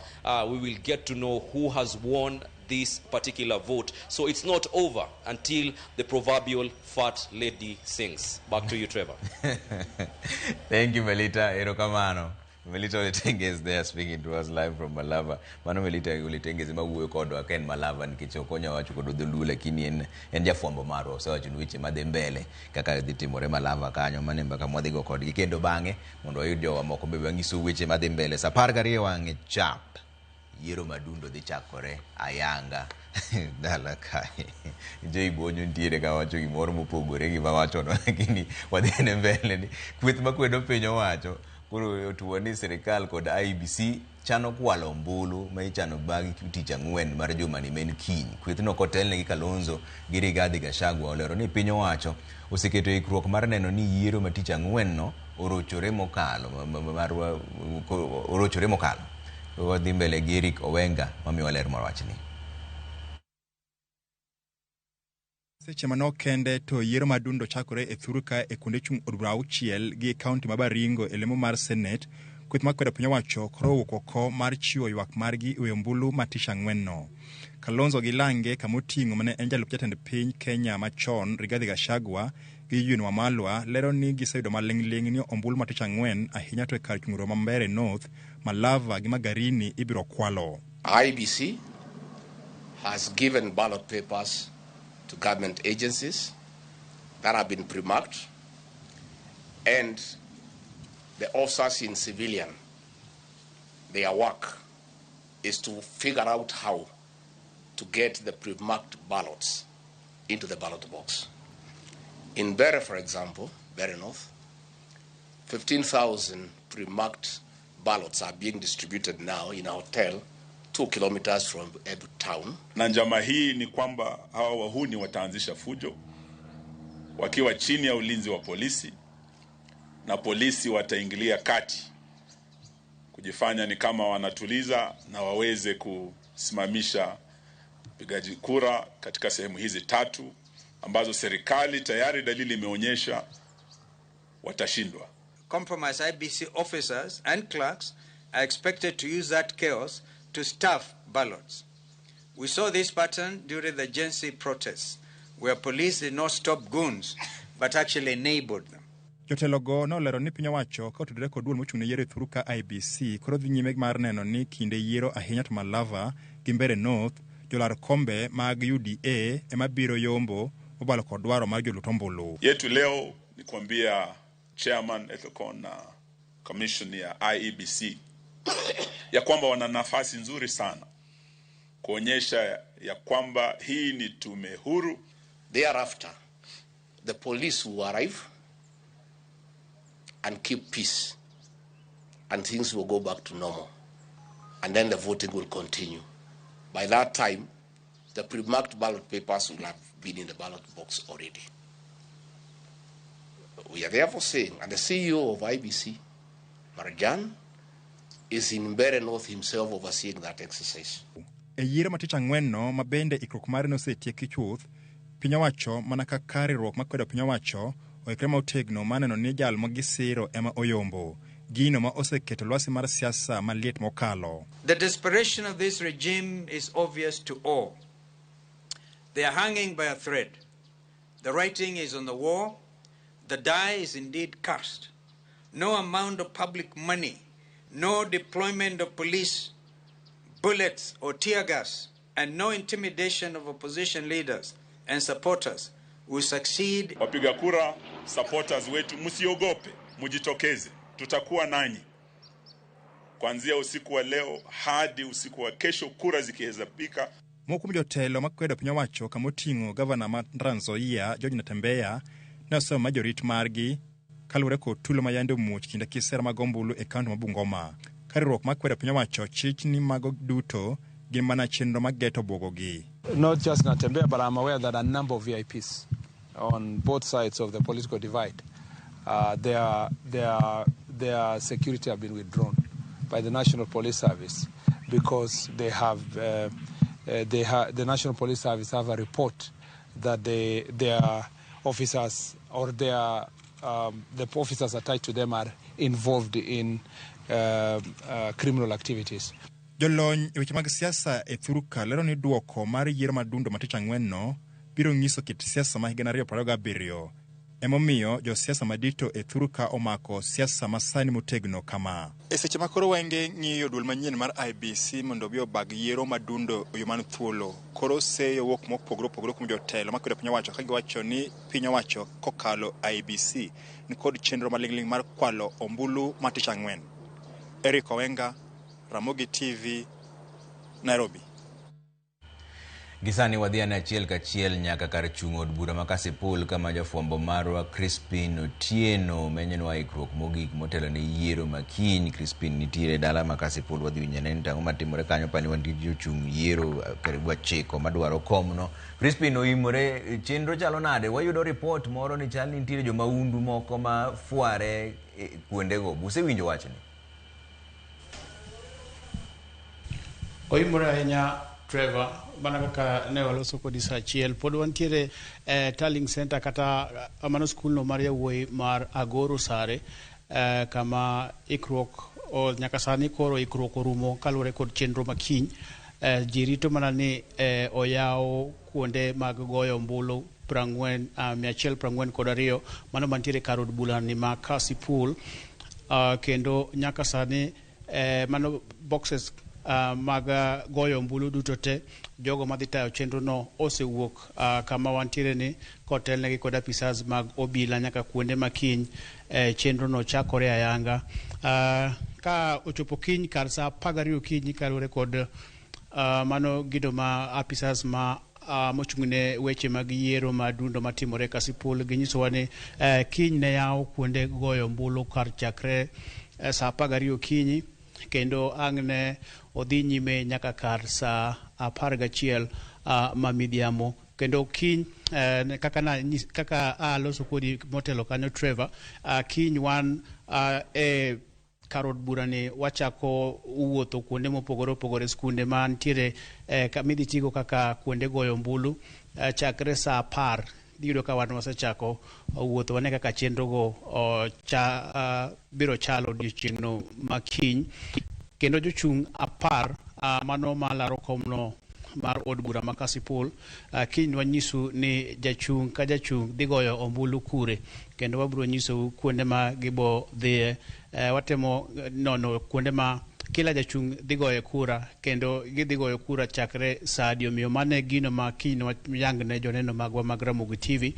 we will get to know who has won this particular vote. So it's not over until the proverbial fat lady sings. Back to you, Trevor. Thank you, Melita. Erokamano. Melita Olitenge is there speaking to us live from Malava. Mano Melita Olitenge ema wuoyo kodwa ka en Malava nikech ok onya wacho kodwa dholuo lakini en jafwambo marwa osewacho ni weche madhi mbele kaka dhi timore Malava kanyo mano e mbaka mwadhigo kodgi kendo bang'e mondo wayud jowa moko be wang'iso weche madhi mbele sa 12 wang'e chap yiero madundo dhi chakore ayanga dala kae. Joy Bonyo nitiere ka wacho gimoro mopogore gi mawachono lakini wadhi ne mbele ni kweth makwedo piny owacho koro otuo ni sirikal kod IEBC chano kwalo ombulu ma ichano bang' tich ang'wen mar jumani ma en kiny. Kwethno kotelne gi Kalonzo gi Rigathi Gachagua olero ni piny owacho oseketo ikruok mar neno ni yiero ma tich ang'wen no orochore mokalo marwa orochore mokalo. Wadhi mbele gi Eric Owenga mamiyowa ler mar wachni. Seche manok kende to yiero madundo chakore e thur ka e kuonde chung' od bura auchiel gi kaunti ma Baringo e lemo mar Senate. Kweth makwedo piny owacho koro owuok oko mar chiwo ywak margi e ombulu ma tich ang'wen no. Kalonzo gi lange kamoting'o mane en jalup jatend piny Kenya machon Rigathi Gachagua gi Eugene Wamalwa lero ni giseyudo maling'ling' ni ombulu ma tich ang'wen ahinya to e kar chung' ma Mbeere North, Malava gi Magarini ibiro kwalo. IEBC has given ballot papers to government agencies that have been pre-marked, and the officers in civilian, their work is to figure out how to get the pre-marked ballots into the ballot box. In Mbeere, for example, Mbeere North, 15,000 pre-marked ballots are being distributed now in a hotel 2 kilometers from every town. Na njama hii ni kwamba hawa wahuni wataanzisha fujo wakiwa chini ya ulinzi wa polisi, na polisi wataingilia kati kujifanya ni kama wanatuliza na waweze kusimamisha upigaji kura katika sehemu hizi tatu ambazo serikali tayari dalili imeonyesha watashindwa. Compromised IEBC officers and clerks are expected to use that chaos to stuff ballots. We saw this pattern during the Gen Z protests, where police did not stop goons, but actually enabled them. Jotelogo nolero ni piny owacho ka otudore kod duol mochung' ne yiero e thur ka IEBC koro dhi nyime mar neno ni kinde yiero ahinya to Malava gi Mbeere North jolar kombe mag UDA ema biro yombo mobalo kod dwaro mar jolut ombulu. Yetu leo ni kuambia chairman Ethekon na commission ya IEBC ya kwamba wana nafasi nzuri sana kuonyesha ya kwamba hii ni tume huru. Thereafter, the police will arrive and keep peace, and things will go back to normal, and then the voting will continue. By that time, the pre-marked ballot papers will have been in the ballot box already. We are therefore saying, and the CEO of IEBC, Marajan, is in Mbeere North himself overseeing that exercise. E yiero ma tich ang'wen no ma bende ikruok mare nosetieki chuth, piny owacho mana kaka riwruok makwedo piny owacho oikre motegno mar neno ni jal ma gisiro ema oyombo, gino ma oseketo lwasi mar siasa maliet mokalo. The desperation of this regime is obvious to all. They are hanging by a thread. The writing is on the wall. The die is indeed cast. No amount of public money, no deployment of police, bullets or tear gas, and no intimidation of opposition leaders and supporters will succeed. Wapiga kura, supporters wetu, msiogope, mujitokeze. Tutakuwa nanyi kuanzia usiku wa leo hadi usiku wa kesho, kura zikihesabika. Moko kuom jotelo makwedo piny owacho kamoting'o gavana ma Trans Nzoia George Natembeya ne osemo ma jorit margi kaluwore kod tulo ma yande omuoch kinde kisera mag ombulu e kaunti ma Bungoma. Ka riwruok makwedo piny owacho chich ni mago duto gin mana chenro mag geto buogogi. Not just Natembeya, but I'm aware that a number of VIPs on both sides of the political divide, their security have been withdrawn by the National Police Service because they have, the National Police Service have a report that their officers or the officers attached to them are involved in criminal activities. Jolony e weche mag siasa e thurka lero ni duoko mar yiero madundo ma tich ang'wen no biro nyiso kit siasa ma higa 2027. Emomiyo josiasa madito e thuru ka omako siasa masani motegno kama. E seche ma koro wenge ng'iyo duol manyien mar IEBC mondo obi obag yiero madundo e yo man thuolo, koro seyo wuok mopogore opogore kuom jotelo makwedo piny owacho ka giwacho ni piny owacho kokalo IEBC ni kod chenro maling'ling' mar kwalo ombulu ma tich ang'wen. Eric Owenga, Ramogi TV, Nairobi. Gisani wadhi ane achiel kachiel nyaka kar chung' od bura ma Kasipul kama jafwambo marwa Crispin Otieno menyenwa ikruok mogik motelo ne yiero ma kiny. Crispin nitiere dala ma Kasipul, wadhi winjo ane ni to ang'o matimore kanyo pani wan gi jochung' yiero karibu 9 madwaro komno. Crispin oimore, chenro chalo nade? Wayudo ripot moro ni chal ni nitiere jomaundu moko ma fware kuondego. Busewinjo wachni? Oimore ahinya Trevor, mana kaka ne waloso kodi saa achiel, pod wantiere e Tallying Center kata mano skulno mar yawuoyi mar Agoro Sare, kama ikruok nyaka sani koro ikruok orumo kaluwore kod chenro makiny. Ji rito mana ni oyaw kuonde mag goyo ombulu 142, mano mantiere kar od bura ni ma Kasipul, kendo nyaka sani mano boxes mag goyo ombulu duto te, jogo madhi tayo chenro no osewuok kama wantiere ni kotelnegi kod apisas mag obila nyaka kuonde makiny chenro no chakore ayanga. Ka ochopo kiny kar saa 12 okinyi kaluwore kod mano gido ma apisas ma mochung'ne weche mag yiero madundo matimore Kasipul ginyisowa ni kiny ne yaw kuonde goyo ombulu kar chakre saa 12 okinyi kendo ang' ne odhi nyime nyaka kar saa 11 ma midhiambo. Kendo kiny kaka aloso kodi motelo kanyo Trevor, kiny wan e kar od bura ni wachako wuotho kuonde mopogore opogore, skunde mantiere midhi tigo kaka kuonde goyo ombulu chakre saa 10 iyudo ka wan wasechako wuotho wane kaka chenro go biro chalo odiochieng'no makiny. Kendo jochung' 10 mano malaro komno mar od bura ma Kasipul, kiny wanyisu ni jachung' ka jachung' dhi goyo ombulu kure, kendo wabiro nyisou kuonde ma gibo dhiye. Watemo nono kuonde ma kila jachung' dhi goyo kura, kendo gidhi goyo kura chakre saa adi. Omiyo mano e gino ma kiny wayang ne joneno magwa mag Ramogi TV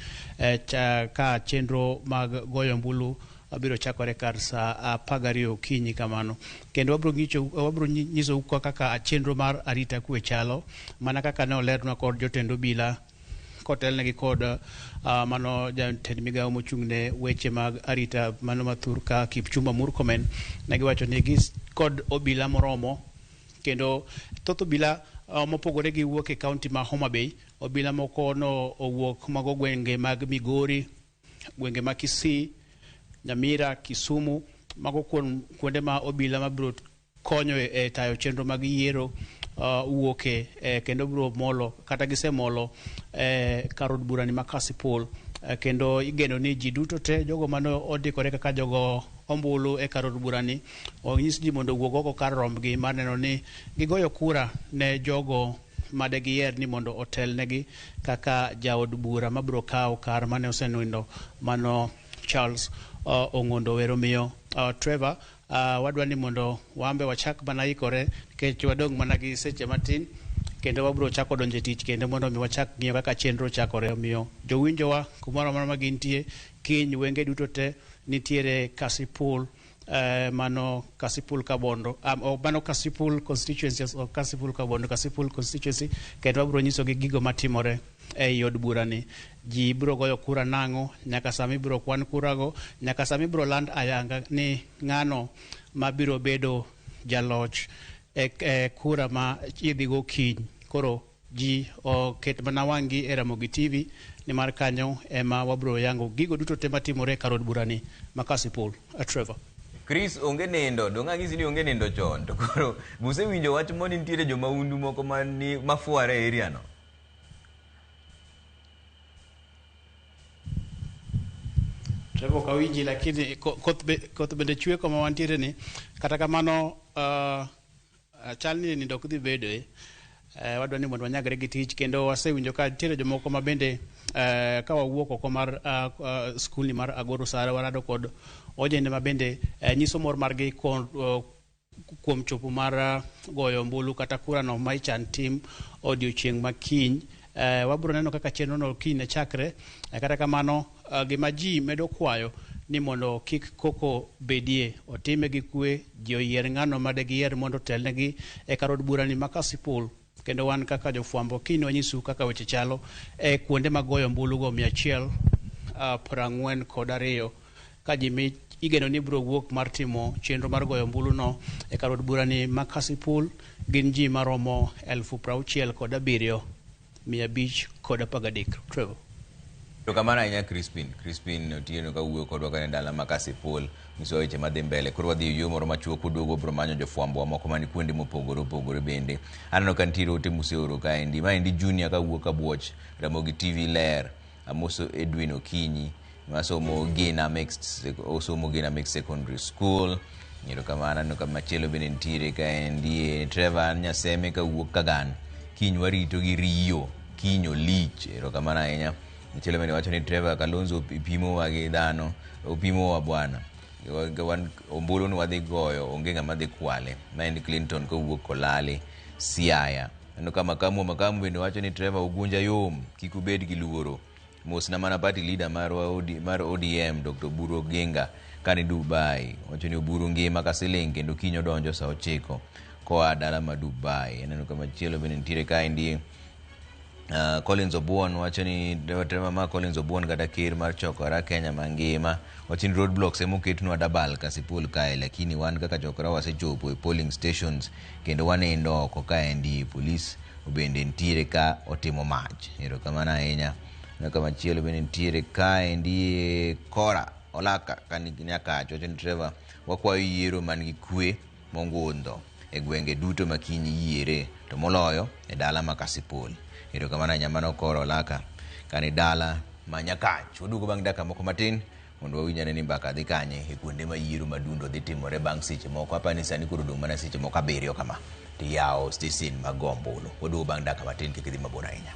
ka chenro mag goyo ombulu biro chakore kar saa 12 okinyi kamano. Kendo wabiro nyisou kaka chenro mar arita kwe chalo, mana kaka ne olernwa kod jotend obila kotelnegi kod mano jatend migawo mochung'ne weche mag arita mano mathur ka Kipchumba Murkomen. Ne giwacho ni gin kod obila moromo, kendo thoth obila mopogore gi wuok e kaunti ma Homa Bay, obila moko no owuok mago gwenge mag Migori, gwenge ma Kisii, Nyamira, Kisumu, mago kuonde ma obila mabiro konyo e tayo chenro mag yiero wuoke, kendo biro molo kata gisemolo kar od bura ni ma Kasipul. Kendo igeno ni ji duto te jogo mane ondikore kaka jogo ombulu e kar od bura ni onyis ji mondo owuog oko kar rombgi mar neno ni gigoyo kura ne jogo made giyier ni mondo otelnegi kaka jaod bura mabiro kawo kar mane osenindo mano Charles Ong'ondo Were. Omiyo Trevor, wadwa ni mondo wambe wachak mana ikore nikech wadong' mana gi seche matin, kendo wabiro chako donjo e tich kendo mondo mi wachak ng'iyo kaka chenro chakore. Omiyo jowinjowa kumoro amora ma gintie, kiny wenge duto te nitiere Kasipul, mano Kasipul Kabondo, mano Kasipul constituency or Kasipul Kabondo, Kasipul constituency, kendo wabiro nyisogi gigo matimore ei od bura ni. Ji biro goyo kura nang'o, nyaka sama ibiro kwan kurago, nyaka sama ibiro land ayanga ni ng'ano mabiro bedo jaloch e kura ma idhi go kiny. Koro ji oket mana wang'gi e Ramogi TV, nimar kanyo ema wabiro yango gigo duto te matimore e kar od bura ni ma Kasipul. Trevor. Chris, onge nindo, dong' ang'isi ni onge nindo chon. To koro busewinjo wach mo ni nitiere jomaundu moko mafuare e area no. Trevor ok awinji, lakini koth bende chwe kama wantiere ni. Kata kamano, chal ni nindo ok dhi bedoe. Wadwa ni mondo wanyagre gi tich kendo wasewinjo ka nitiere jomoko ma bende ka wawuok oko mar skulni mar Agoro Sare warado kod ojende ma bende nyiso mor margi kuom chopo mar goyo ombulu kata kurano ma ichan tim odiochieng' ma kiny. Wabiro neno kaka chenro no kiny ne chakre. Kata kamano gima ji medo kwayo ni mondo kik koko bedie, otime gi kwe, ji oyier ng'ano ma degiyier mondo otelnegi e kar od burani ma Kasipul. Kendo wan kaka jofwambo kiny wanyisu kaka weche chalo e kuonde mag goyo ombulu go 142 ka ji igeno ni biro wuok mar timo chenro mar goyo ombulu no e kar od burani ma Kasipul gin ji maromo 67,513. Trevor. Erokamano ahinya Crispin. Crispin Otieno kawuoyo kodwa ka en dala ma Kasipul, nyisowa weche madhi mbele. Koro wadhi e yo moro machuok waduogo wabiro manyo jofwambo moko man kuonde mopogore opogore bende. Aneno ka nitiere ote museoro kaendi. Maendi Junior kawuok Kabuoch, Ramogi TV ler. Amoso Edwin Okinyi, masomo Gina Mixed, osomo Gina Mixed Secondary School. Erokamano. Aneno ka machielo bende nitiere kaendi. Trevor Nyaseme kawuok Kagan. Kiny warito gi riyo, kiny olich. Erokamano ahinya. Machielo bende wacho ni Trevor Kalonzo pimowa gi dhano, opimowa bwana. Wan ombulu ni wadhi goyo, onge ng'ama dhi kwale. Maendi Clinton kowuok Kolali, Siaya. Aneno ka Makamu bende wacho ni Trevor Ugunja yom, kik ubed gi luoro. Mosna mana party leader mar ODM Dr. Oburu Oginga kani Dubai. Wacho ni Oburu ngima ka siling kendo kiny odonjo saa 9 koa dala ma Dubai. Aneno ka machielo bende nitiere kaendi. Collins Obuon wacho ni Trevor ma Collins Obuon kata ker mar chokora Kenya mangima wacho ni roadblocks emoketnwa dabal Kasipul kae, lakini wan kaka chokora wasechopo e polling stations kendo wanindo oko kaendi. Polis bende nitiere ka otimo mach. Erokamano ahinya. Kama machielo bende nitiere kaendi Kora Olaka kani Nyakach wacho ni Trevor wakwayo yiero man gi kwe mogundho e gwenge duto ma kiny yiere to moloyo e dala ma Kasipul. Erokamano ahinya mano Kora Olaka kani dala ma Nyakach. Waduogo bang' dakika moko matin mondo wawinj ane ni mbaka dhi kanye e kuonde ma yiero madundo dhi timore bang' seche moko. Apani ni sani koro odong' mana seche moko 7 kama tiyawo stesen mag go ombulu. Waduogo bang' dakika matin, kik idhi mabor ahinya.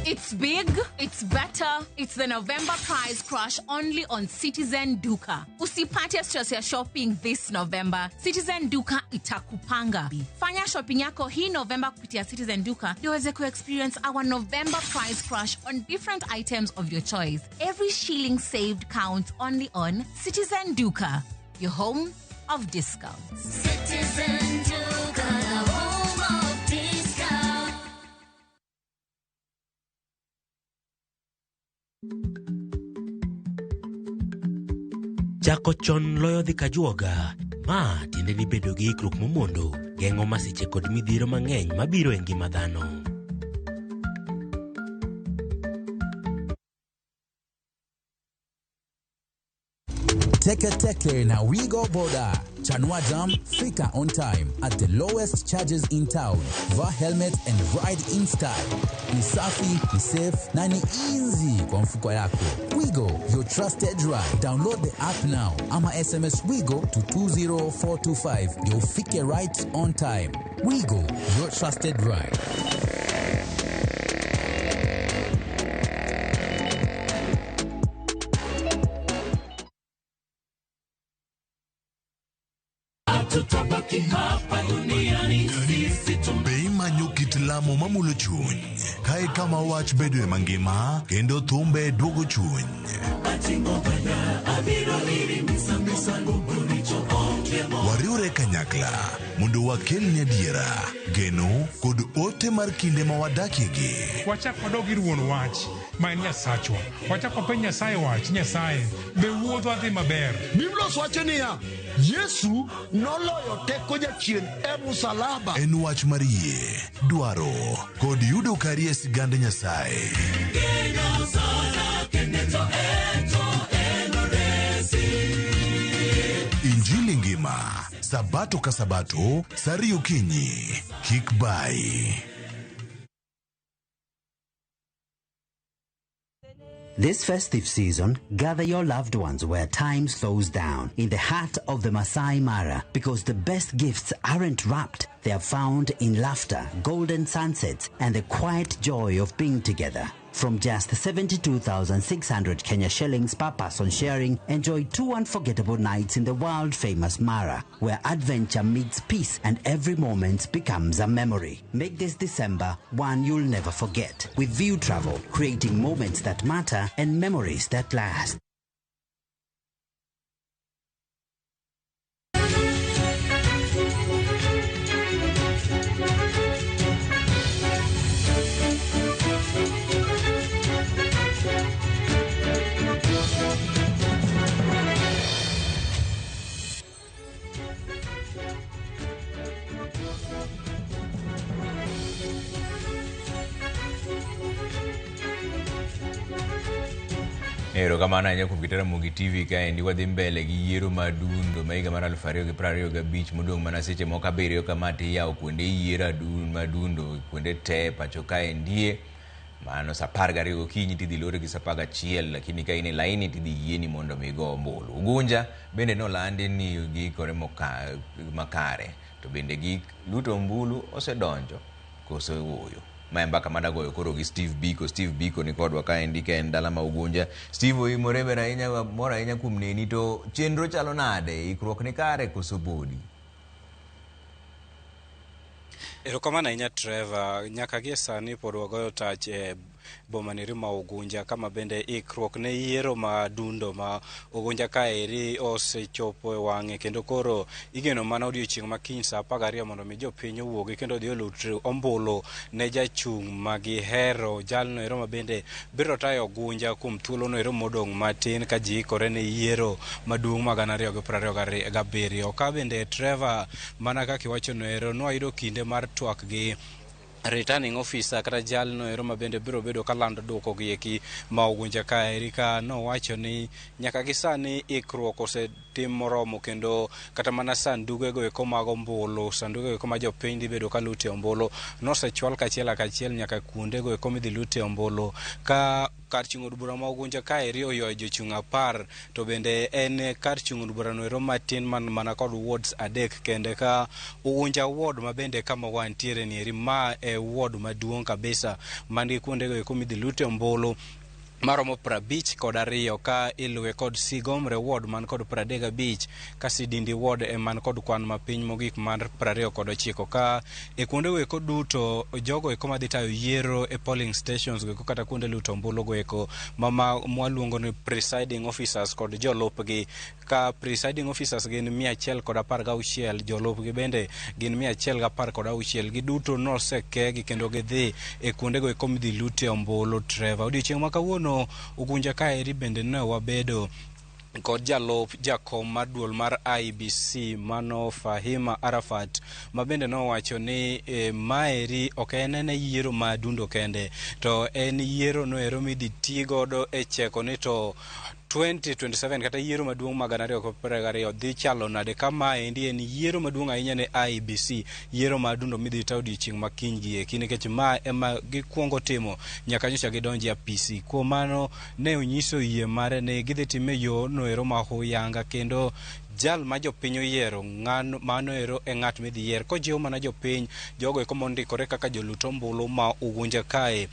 It's big, it's better, it's the November price crash only on Citizen Duka. Usipate stress ya shopping this November. Citizen Duka itakupanga. Fanya shopping yako hii November kupitia Citizen Duka ndio uweze ku-experience our November price crash on different items of your choice. Every shilling saved counts only on Citizen Duka, your home of discounts. Citizen Duka, the home of discounts. Chako chon loyo dhi kajuoga. Ma tiende ni bedo gi ikruok momondo geng'o masiche kod midhiero mang'eny mabiro e ngima dhano. Teke Teke na Wigo Boda. Chanua Jam, fika on time at the lowest charges in town. Vaa helmet and ride in style. Ni safi, ni safe na ni easy kwa mfuko yako. Wigo, your trusted ride. Download the app now ama SMS Wigo to 20425 ndio ufike right on time. Wigo, your trusted ride. Be imanyo kit lamo mamulo chuny kae kama wach bedoe mangima kendo thumbe duogo chuny. Wariwre kanyakla mondo wakelni adiera, geno kod ote mar kinde ma wadakiegi. Wachak wadog ir wuon wach ma en Nyasachwa. Wachak wapenj Nyasaye wach, Nyasaye, be wuodhwa dhi maber? Biblos wacho niya, Yesu noloyo teko jachien e musalaba. En wach mar yie, dwaro kod yudo kari e sigand Nyasaye. Injili ngima, Sabato ka Sabato, saa ariyo okinyi. Kik bayi. This festive season, gather your loved ones where time slows down, in the heart of the Masai Mara, because the best gifts aren't wrapped. They are found in laughter, golden sunsets, and the quiet joy of being together. From just 72,600 Kenya shillings per person sharing, enjoy two unforgettable nights in the world famous Mara, where adventure meets peace and every moment becomes a memory. Make this December one you'll never forget. With View Travel, creating moments that matter and memories that last. Erokamano ahinya kuom keto Ramogi TV kaendi wadhi mbele gi yiero madundo ma higa mar 2025 modong' mana seche moko abiriyo kama tiyawo kuonde yiero madundo kuonde te pacho kaendie mano saa 12 gokinyi tidhi lore gi saa 11 lakini ka in e laini tidhi yieni mondo mi igo ombulu. Ugunja bende nolandi ni giikore makare to bende gik luto ombulu osedonjo koso ooyo. Ma e mbaka madagoyo koro gi Steve Biko. Steve Biko ni kodwa kaendi ka en dala ma Ugunja. Steve oimore ber ahinya, mor ahinya kuom neni to chenro chalo nade? Ikruok ni kare koso podi? Erokamano ahinya Trevor, nyaka gie sani pod wagoyo tach e boma neri ma Ugunja kama bende ikruok ne yiero ma dundo ma Ugunja kaeri osechopo e wang'e kendo koro igeno mana odiochieng' ma kiny saa 12 mondo mi jopiny owuogi kendo odhi olut ombulu ne jachung' ma gihero jalno ero ma bende biro tayo Ugunja kuom thuolono ero modong' matin ka ji ikore ne yiero maduong' ma 2027. Ka bende Trevor, mana kaka iwachono ero, nwayudo kinde mar twak gi returning officer kata jalno ero ma bende biro bedo kalando duoko gi eki ma Ugunja kaeri ka nowacho ni nyaka gi sani ikruok osetim moromo kendo kata mana sanduge go eko mag ombulu, sanduge go eko ma jopiny dhi bedo kalute ombulu nosechwal kachiel kachiel nyaka kuonde go eko midhi lute ombulu. Ka kar chung' od bura ma Ugunja kaeri oywayo jochung' 10 to bende en kar chung' od burano ero matin man mana kod wards 3 kende ka Ugunja ward ma bende kama wantiere ni eri ma e ward maduong' kabisa man gi kuonde go eko midhi lute ombulu maromo 52 ka iluwe kod Sigomre ward man kod 35 ka Sidindi ward e man kod kwan mapiny mogik mar 29 ka e kuonde go eko duto jogo eko madhi tayo yiero e polling stations go eko kata kuonde luto ombulu go eko mama mwaluongo ni presiding officers kod jolupgi ka presiding officers gin 116 jolupgi bende gin 116 giduto nosekegi kendo gidhi e kuonde go eko midhi lute ombulu. Trevor, odiochieng' ma kawuono Ugunja kaeri bende ne wabedo kod jalup jakom mar duol mar IEBC mano Fahima Arafat ma bende nowacho ni maeri ok en ene yiero ma dundo kende to en yiero noero midhi ti godo e cheko ni to 2027 kata yiero maduong' mag 2022 dhi chalo nade ka maendi en yiero maduong' ahinya ne IEBC, yiero mar dundo midhi ta odiochieng' ma kiny gi eki nikech ma ema gikuongo timo nyaka nyocha gidonji e apisi. Kuom mano ne onyiso yie mare ni gidhi time e yo noero ma huyanga kendo jal ma jopiny oyiero mano ero e ng'at midhi yier kojiwo mana jopiny jogo eko mondikore kaka jolut ombulu ma Ugunja kae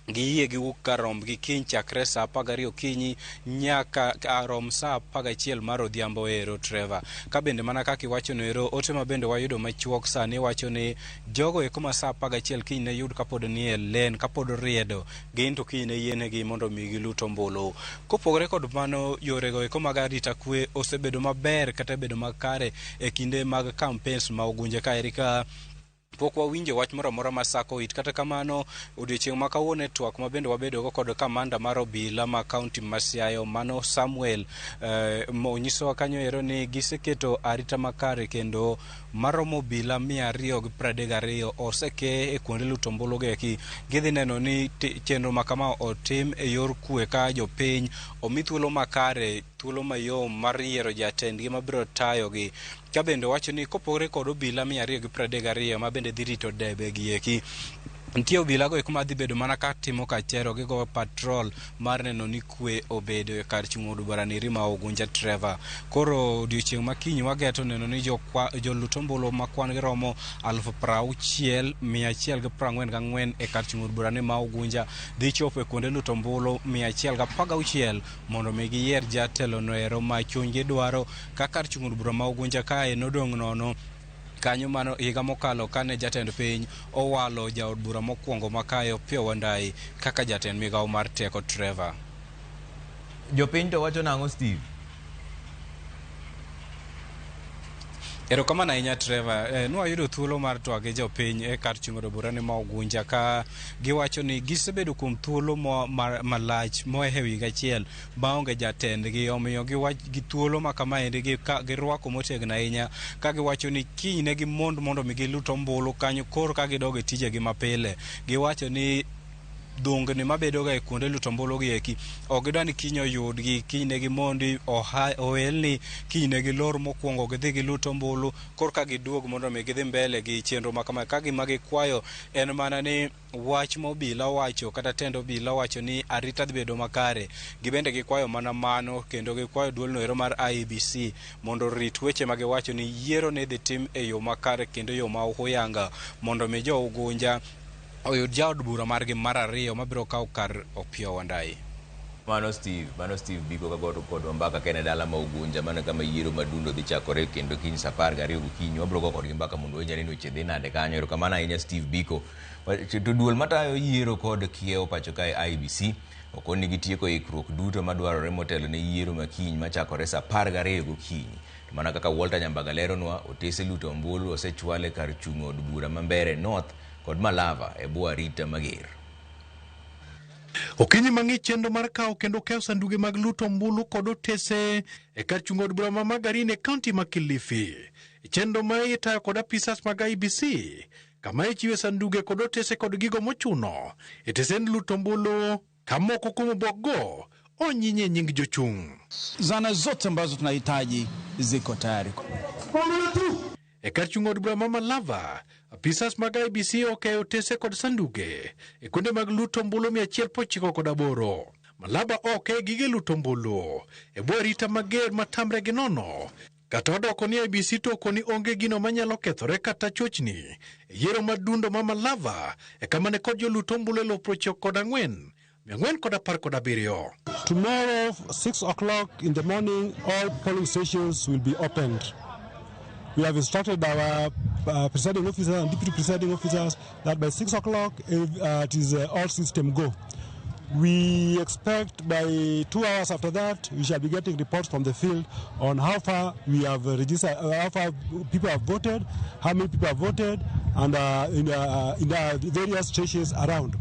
Giyie giwuok kar rombgi kiny chakre saa 12 okinyi nyaka rom saa 11 mar odhiambo ero Trevor. Ka bende mana kaka iwachono ero, ote ma bende wayudo machuok sani wacho ni jogo eko ma saa 11 kiny ne yud kapod nie len, kapod riedo, gin to kiny ne yienegi mondo mi gilut ombulu. Kopogore kod mano, yorego eko mag arita kwe osebedo maber kata bedo makare e kinde mag campaigns ma Ugunja kaeri ka pok wawinjo wach moro amora ma sako it. Kata kamano, odiochieng' ma kawuono e twak ma bende wabedogo kod kamanda mar obila ma kaunti ma Siaya, mano Samuel, onyisowa kanyo ero ni giseketo arita makare kendo maromo obila 232 oseke e kuonde luto ombulu gi eki. Gidhi neno ni chenro ma kama otim e yor kwe ka jopiny omi thuolo makare, thuolo mayom mar yiero jatendgi mabiro tayogi. Ka bende owacho ni kopogore kod obila 232 ma bende dhi rito debe gi eki, nitie obila go eko madhi bedo mana ka timo kachero, gigo patrol mar neno ni kwe obedo e kar chung' od bura niri ma Ugunja Trevor. Koro odiochieng' ma kiny wageto neno ni jolut ombulu ma kwan gi romo 60,144 e kar chung' od bura ni ma Ugunja dhi chopo e kuonde luto ombulu 116 mondo mi giyier jatelo no ero ma chunygi dwaro. Ka kar chung' od bura ma Ugunja kae nodong' nono kanyo mano higa mokalo kane jatend piny owalo jaod bura mokwongo makayo Opiyo Wandayi kaka jatend migawo mar teko Trevor. Jopiny to wacho nang'o, Steve? Erokamano ahinya Trevor. Nwayudo thuolo mar twak gi jopiny e kar chung' od bura ni ma Ugunja ka giwacho ni gisebedo kuom thuolo malach mohewo higa achiel maonge jatendgi, omiyo gi thuolo ma kamaendi girwako motegno ahinya ka giwacho ni kiny ne gimond mondo mi gilut ombulu kanyo koro ka gidog e tijegi mapile. Giwacho ni dhungni mabedoga e kuonde luto ombulu gi eki ok gidwa ni kiny oyudgi, kiny ne gimondi oelni, kiny ne gilor mokwongo gidhi gilut ombulu korka giduog mondo mi gidhi mbele gi chenro ma kama. Ka gima gikwayo en mana ni wach ma obila owacho kata tend obila owacho ni arita dhi bedo makare, gibende gikwayo mana mano, kendo gikwayo duolno ero mar IEBC mondo orit weche ma giwacho ni yiero ne dhi tim e yo makare kendo yo ma ohuyanga mondo mi jo Ugunja oyud jaod bura margi mar ariyo mabiro kawo kar Opiyo Wandayi. Mano Steve Biko ka kodwa mbaka ka en e dala ma Ugunja, mano kama yiero madundo dhi chakore kendo kiny saa 12 gokinyi. Wabiro go kodgi mbaka mondo wawinj ni weche dhi nade kanyo. Erokamano ahinya Steve Biko. To duol matayo yiero kod kiewo pacho kae IEBC okoni gitieko ikruok duto madwarore motelo ne yiero ma kiny machakore saa 12 gokinyi. To mana kaka Walter Nyambaga leronwa, otese luto ombulu osechwal e kar chung' od bura ma Mbeere North kod Malava e bwo arita mager. Okinyi mang'ich chenro mar kawo kendo keyo sanduge mag luto ombulu kod otese e kar chung' od bura ma Magarini e kaunti ma Kilifi. Chenro ma itayo kod apisas mag IEBC kama ichiwe sanduge kod otese kod gigo mochuno e tesend luto ombulu ka moko kuom obokgo onyinye nying jochung'. Zana zote ambazo tunahitaji ziko tayari. E kar chung' od bura ma Malava, apisas mag IEBC okeyo otese kod sanduge e kuonde mag luto ombulu 198. Malava oke gige luto ombulu e bwo arita mager matamre gi nono. Kata odoko ni IEBC to okoni onge gino manyalo kethore kata chochni e yiero madundo ma Malava e kama ne kod joluto ombulu 94,417. Tomorrow, 6 o'clock in the morning, all polling stations will be opened. We have instructed our presiding officers and deputy presiding officers that by 6 o'clock it is all system go. We expect by 2 hours after that we shall be getting reports from the field on how far we have registered, how far people have voted, how many people have voted, and in the various stations around.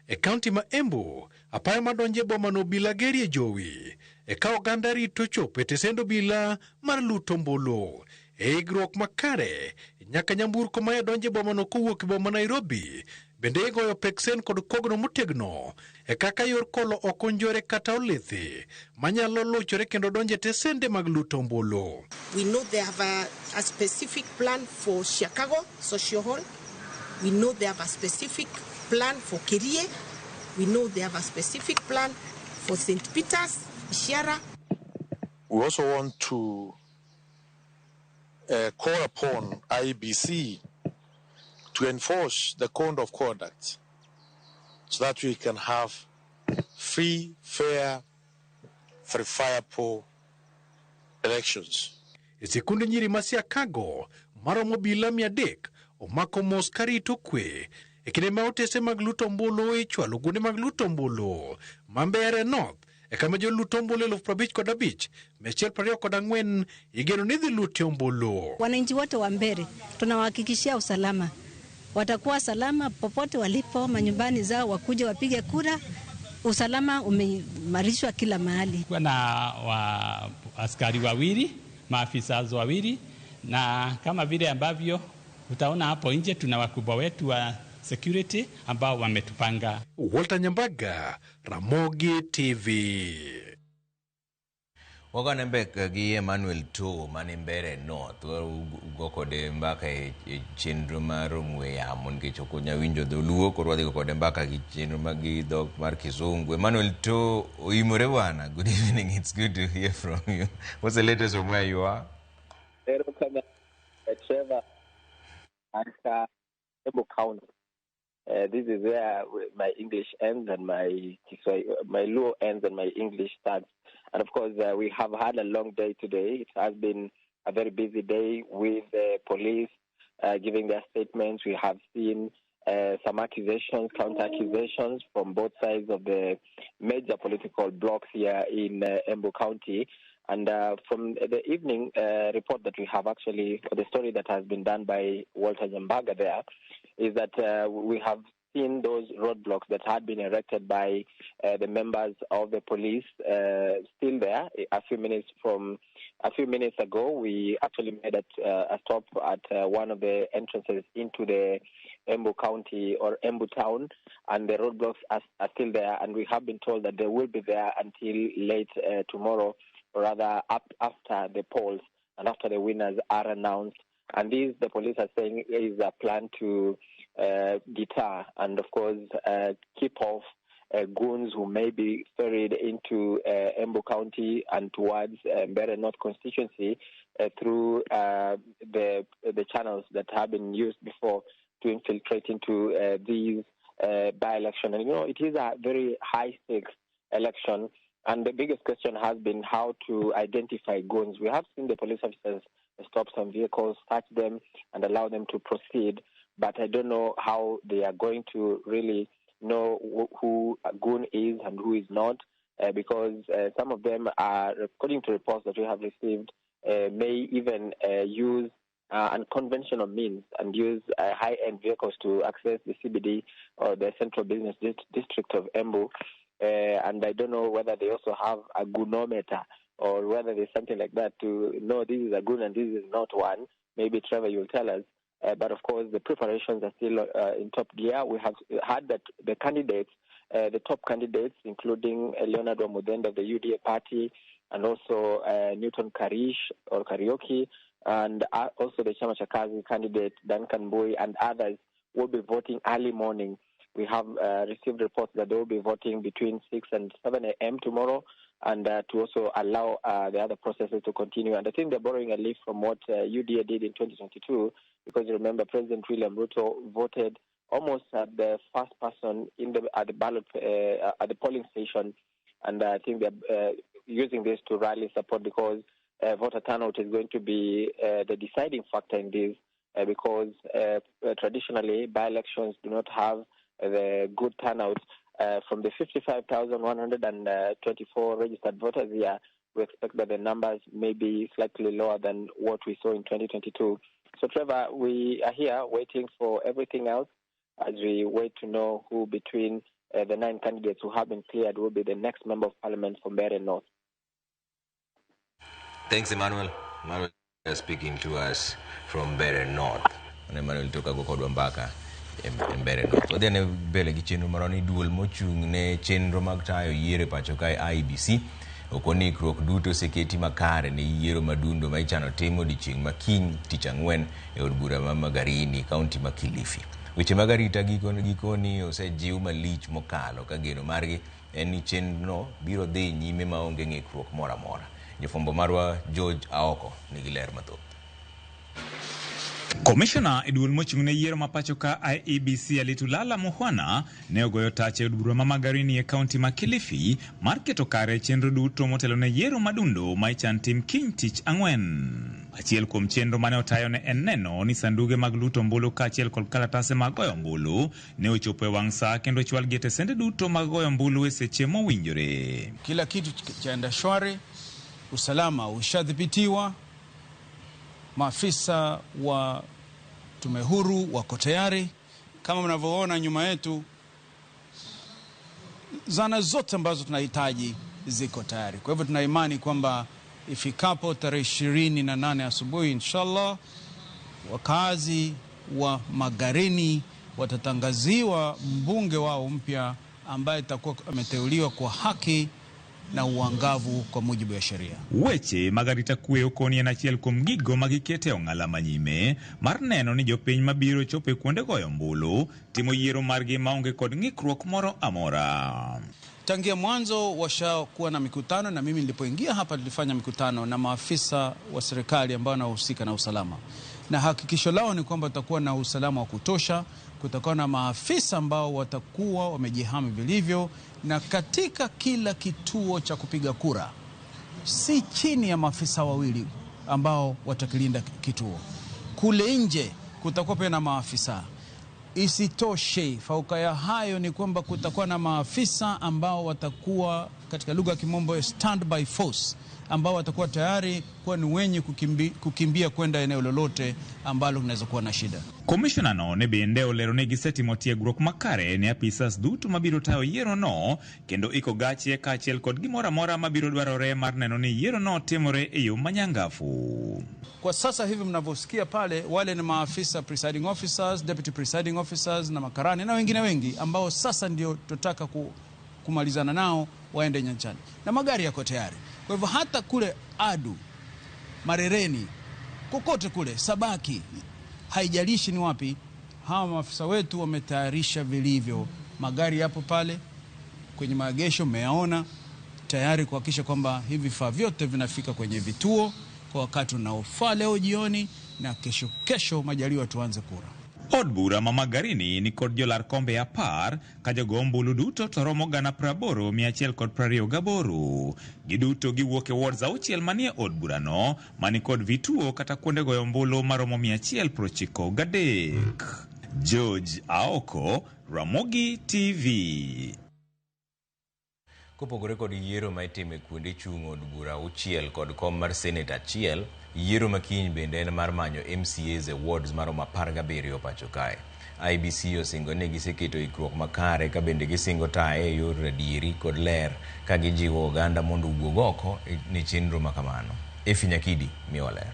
E kaunti ma Embu, apaya madonje boma no obila gerie jowi e ka oganda rito chopo e tesend obila mar luto ombulu. E ikruok makare nyaka nyamburko ma donje boma no kowuok e boma Nairobi bende igoyo peksen kod kogno motegno e kaka yor kolo ok onjore kata olithi manyalo lochore kendo donje tesende mag luto ombulu. We know they have a specific plan for Chicago Social Hall. We know they have a specific plan for Kerie. We know they have a specific plan for St. Peter's, Ishiara. We also want to call upon IEBC to enforce the code of conduct so that we can have free, fair, verifiable elections. E sikunde nyiri ma Siakago maromo obila 300 omako mos karito kwe e kinde ma otese mag luto ombulu ichwalo kuonde mag luto ombulu ma Mbeere North e kama joluto ombulu 55,124 igeno ni dhi lutie ombulu. Wananchi wote wa Mbeere tunawahakikishia usalama, watakuwa salama popote walipo manyumbani zao, wakuje wapige kura. Usalama umeimarishwa kila mahali. Kuwa na askari wawili, maafisa wawili, na kama vile ambavyo utaona hapo nje tuna wakubwa wetu wa security ambao wametupanga. Walter Nyambaga, Ramogi TV. Wagone mbek gi Emmanuel To mane Mbeere North ugo kode mbaka e chenro mar ong'we yamo nikech ok onya winjo dholuo, koro wadhi go kode mbaka gi chenro mag gi dhok mar Kizungu. Emmanuel To, oimore bwana. Good evening, it's good to hear from you. What's the latest from where you are? Erokamano, Trevor. Embu County. This is where my English ends and my Luo ends and my English starts. And of course, we have had a long day today. It has been a very busy day with the police giving their statements. We have seen some accusations, counter-accusations from both sides of the major political blocs here in Embu County. And from the evening report that we have actually, or the story that has been done by Walter Nyambaga there, is that we have seen those roadblocks that had been erected by the members of the police still there. A few minutes ago, we actually made a stop at one of the entrances into the Embu County or Embu Town, and the roadblocks are still there, and we have been told that they will be there until late tomorrow, or rather up after the polls and after the winners are announced. And these, the police are saying, is a plan to deter and, of course, keep off goons who may be ferried into Embu County and towards Mbeere North constituency through the channels that have been used before to infiltrate into these by-election. And, you know, it is a very high-stakes election. And the biggest question has been how to identify goons. We have seen the police officers stop some vehicles, search them, and allow them to proceed. But I don't know how they are going to really know who a goon is and who is not, because some of them are, according to reports that we have received, may even use unconventional means and use high-end vehicles to access the CBD or the Central Business District of Embu. And I don't know whether they also have a goonometer or whether there's something like that to know this is a goon and this is not one. Maybe, Trevor, you'll tell us. But, of course, the preparations are still in top gear. We have heard that the candidates, the top candidates, including Leonard Wamudenda of the UDA party and also Newton Karish or Karaoke, and also the Chama cha Kazi candidate Duncan Mbui and others will be voting early morning. We have received reports that they will be voting between 6 and 7 a.m. tomorrow, and to also allow the other processes to continue. And I think they're borrowing a leaf from what UDA did in 2022, because remember, President William Ruto voted almost at the first person in the at the ballot at the polling station, and I think they're using this to rally support, because voter turnout is going to be the deciding factor in this, because traditionally by-elections do not have the good turnout. From the 55,124 registered voters here, we expect that the numbers may be slightly lower than what we saw in 2022. So, Trevor, we are here waiting for everything else as we wait to know who between the 9 candidates who have been cleared will be the next member of parliament for Mbeere North. Thanks, Emmanuel. Emmanuel speaking to us from Mbeere North. Emmanuel toka gokodwa mbaka Mbeere North. Wadhi ane mbele gi chenro marwa ni duol mochung' ne chenro mag tayo yiero e pacho kae IEBC okoni ikruok duto oseketi makare ne yiero madundo ma ichano timo odiochieng' ma kiny tich ang'wen e od bura ma Magarini, kaunti ma Kilifi. Weche mag arita gikoni osejiw malich mokalo ka geno margi en ni chenrono biro dhi nyime maonge ng'ikruok moro amora. Jofwambo marwa George Aoko nigi ler mathoth. Komishona e duol mochung' ne yiero ma pacho ka IEBC Alitulala Mukhwana ne ogoyo tach e od bura ma Magarini e kaunti ma Kilifi mar keto kare chenro duto motelo ne yiero madundo ma ichan tim kiny tich ang'wen. Achiel kuom chenro mane otayo ne en neno ni sanduge mag luto ombulu kaachiel kod kalatase mag goyo ombulu ne ochopo e wang' saa kendo ochwalgi e tesende duto mag goyo ombulu e seche mowinjore. Kila kitu chaenda shwari, usalama ushadhibitiwa, maafisa wa tume huru wako tayari. Kama mnavyoona nyuma yetu, zana zote ambazo tunahitaji ziko tayari. Kwa hivyo tuna imani kwamba ifikapo tarehe 28 asubuhi, inshallah, wakazi wa Magarini watatangaziwa mbunge wao mpya ambaye atakuwa ameteuliwa kwa haki na uangavu kwa mujibu wa sheria. Weche mag arita kwe okoni en achiel kuom gigo ma gikete e ong'ala manyime mar neno ni jopiny mabiro chopo e kuonde goyo ombulu timo yiero margi maonge kod ng'ikruok moro amora. Tangia mwanzo washakuwa na mikutano, na mimi nilipoingia hapa tulifanya mikutano na maafisa wa serikali ambao wanahusika na usalama, na hakikisho lao ni kwamba tutakuwa na usalama wa kutosha, kutakuwa na maafisa ambao watakuwa wamejihami vilivyo, na katika kila kituo cha kupiga kura si chini ya maafisa wawili ambao watakilinda kituo. Kule nje kutakuwa pia na maafisa. Isitoshe, fauka ya hayo ni kwamba kutakuwa na maafisa ambao watakuwa katika lugha ya kimombo standby force, ambao watakuwa tayari kuwa ni wenye kukimbia kwenda eneo lolote ambalo kunaweza kuwa na shida. Komishona no ne bende olero ni gisetimo tiegruok makare ne apisas duto mabiro tayo yiero no kendo iko gache kaachiel kod gimoro amora mabiro dwarore mar neno ni yiero no timore e yo manyangafu. Kwa sasa hivi mnavyosikia pale, wale ni maafisa presiding officers, deputy presiding officers na makarani na wengine wengi ambao sasa ndio tutaka kumalizana nao waende nyanjani, na magari yako tayari. Kwa hivyo hata kule Adu, Marereni, kokote kule Sabaki, haijalishi ni wapi, hawa maafisa wetu wametayarisha vilivyo. Magari yapo pale kwenye maegesho, mmeyaona tayari kuhakikisha kwamba hivi vifaa vyote vinafika kwenye vituo kwa wakati unaofaa leo jioni na kesho kesho majaliwa tuanze kura. Od bura ma Magarini ni kod jolar kombe 10 ka jogo ombulu duto to romo 80128. Giduto giwuok e wards 6 manie od burano mani kod vituo kata kuonde goyo ombulu maromo 193. George Aoko, Ramogi TV. Kopogore kod yiero ma itimo e kuonde chung' od bura 6 kod kom mar Senate 1, yiero ma kiny bende en mar manyo MCAs e wards maromo 17 pacho kae. IEBC osingo ni giseketo ikruok makare ka bende gisingo taye e yor adieri kod ler ka gijiwo oganda mondo owuog oko ne chenro makamano. Efi Nyakidi miyowa ler.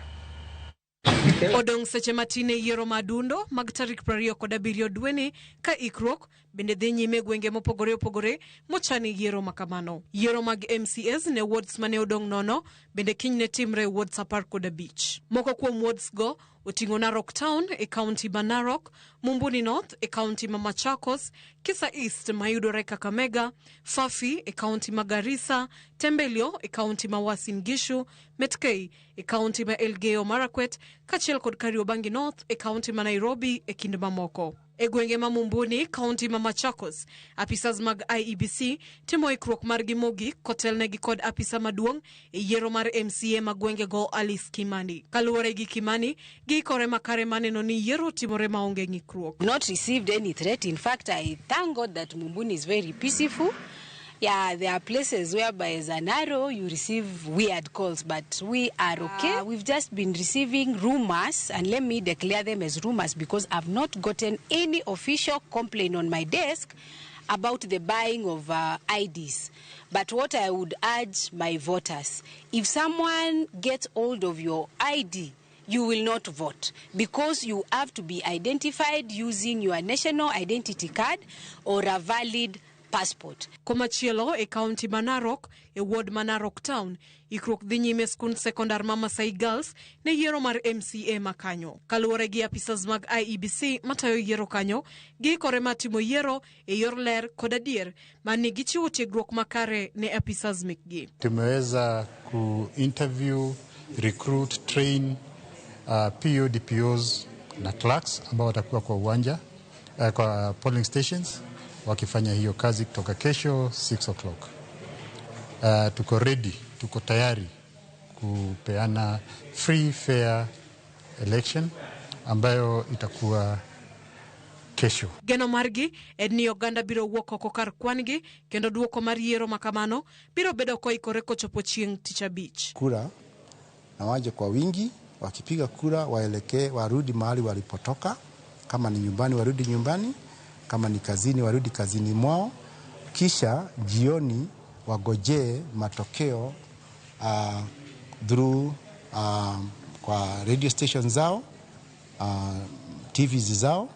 Odong' seche matin e yiero madundo mag tarik 27 dweni ka ikruok bende dhi nyime e gwenge mopogore opogore mochani yiero makamano. Yiero mag MCAs ne wards mane odong' nono bende kiny ne timre e wards 15. Moko kuom wards go oting'o Narok Town e kaunti ma Narok, Mumbuni North e kaunti ma Machakos, Kisa East mayudore Kakamega, Fafi e kaunti ma Garissa, Tembelio e kaunti ma Uasin Gishu, Metkei e kaunti ma Elgeyo Marakwet, kaachiel kod Kariobangi North e kaunti ma Nairobi e kind mamoko. E gwenge ma Mumbuni, kaunti ma Machakos, apisas mag IEBC timo ikruok margi mogik kotelnegi kod apisa maduong' e yiero mar MCA ma gwengego Alice Kimani. Kaluwore gi Kimani, giikore makare maneno ni yiero timore maonge ng'ikruok. Not received any threat. In fact, I thank God that Mumbuni is very peaceful. Yeah, there are places whereby as an arrow you receive weird calls, but we are okay. We've just been receiving rumors, and let me declare them as rumors because I've not gotten any official complaint on my desk about the buying of IDs. But what I would urge my voters, if someone gets hold of your ID, you will not vote because you have to be identified using your national identity card or a valid passport. Komachielo e kaunti ma Narok, e ward ma Narok Town, ikruok dhi nyime skund sekondar ma Masai Girls ne yiero mar MCA ma kanyo. Kaluwore gi apisas mag IEBC matayo yiero kanyo, giikore mar timo yiero e yor ler kod adier mani gichiwo tiegruok makare ne apisas mekgi. Tumeweza ku interview, recruit, train PO DPOs na clerks ambao watakuwa kwa uwanja kwa polling stations wakifanya hiyo kazi kutoka kesho 6 o'clock. Tuko ready, tuko tayari kupeana free fair election ambayo itakuwa kesho. Geno margi en ni oganda biro wuok oko kar kwan-gi kendo duoko mar yiero makamano biro bedo koikore kochopo chieng' tich abich. Kura na waje kwa wingi, wakipiga kura waelekee, warudi mahali walipotoka. Kama ni nyumbani warudi nyumbani, kama ni kazini warudi kazini mwao, kisha jioni wagojee matokeo through kwa radio station zao, TVs zao,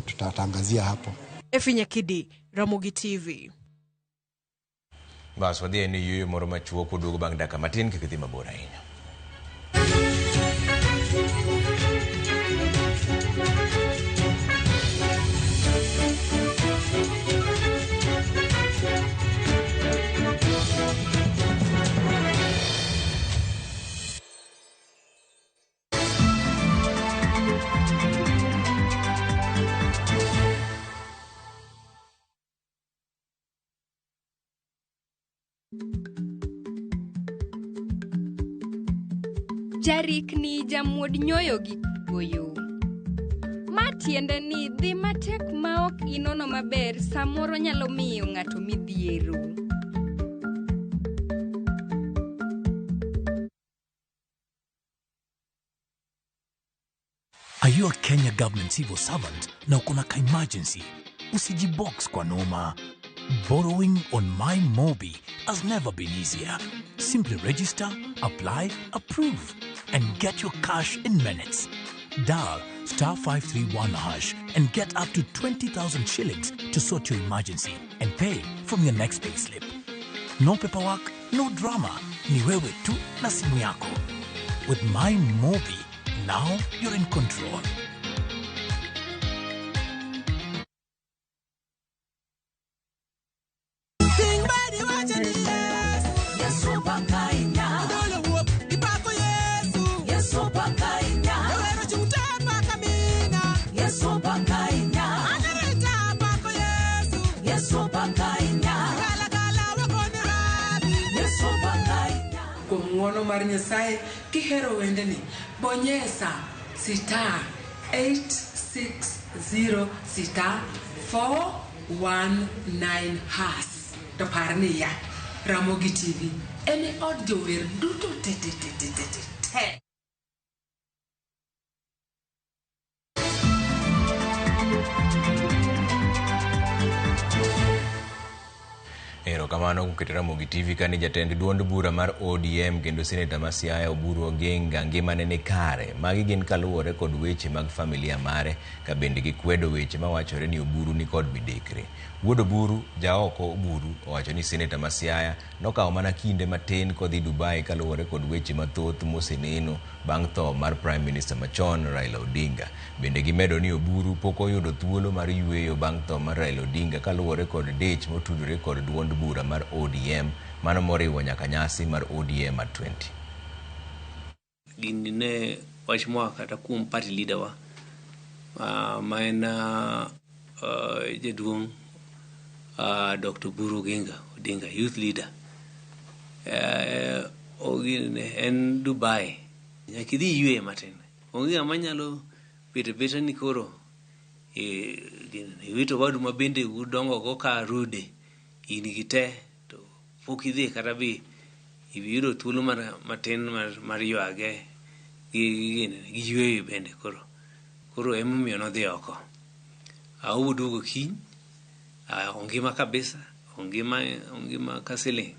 tutatangazia hapo. Efinyakidi, Ramogi TV. Bas wadhi en yueyo moro machuok waduogo bang' dakika matin kik idhi mabor ahinya. Jarikni jamuod nyoyo gi goyo. Ma tiende ni dhi matek ma ok inono maber samoro nyalo miyo ng'ato midhiero. Are you a Kenya government civil servant na uko na ka emergency? Usijibox kwa noma. Borrowing on My Mobi has never been easier. Simply register, apply, approve, and get your cash in minutes. Dial star 531 hash and get up to 20,000 shillings to sort your emergency and pay from your next payslip. No paperwork, no drama. Ni wewe tu na simu yako. With My Mobi, now you're in control. Kuom ng'wono mar Nyasaye kihero wendeni bonyesa star 860 star 419 hash to par niya Ramogi TV en e od jower duto te te te te te te. Erokamano kuom keto Ramogi TV kane jatend duond bura mar ODM kendo seneta ma Siaya Oburu Oginga ngimane ni kare. Magi gin kaluwore kod weche mag familia mare ka bende gikwedo weche mawachore ni Oburu ni kod midekre. Wuod Oburu, jaoko Oburu, owacho ni seneta ma Siaya nokawo mana kinde matin kodhi Dubai kaluwore kod weche mathoth moseneno bang' tho mar Prime Minister machon Raila Odinga. Bende gimedo ni Oburu pok oyudo thuolo mar yueyo bang' tho mar Raila Odinga kaluwore kod dich motudore kod duond bura mar ODM mano moriwo nyaka nyasi mar ODM at 20. Gini ne wach moa kata kuom party leader wa ma en jaduong' Dr. Oburu Oginga Odinga, youth leader. Ogine en Dubai. Nyaka idhi yweyo matin. Onge ng'ama nyalo bet abeta ni koro iwito wadu ma bende udongo go ka rude in gi te to pok idhi kata bi iyudo thuolo matin mar ywage gi yweyo bende koro. Koro emomiyo nodhi oko. Oduogo kiny, ongima kabisa, ongima ka siling'.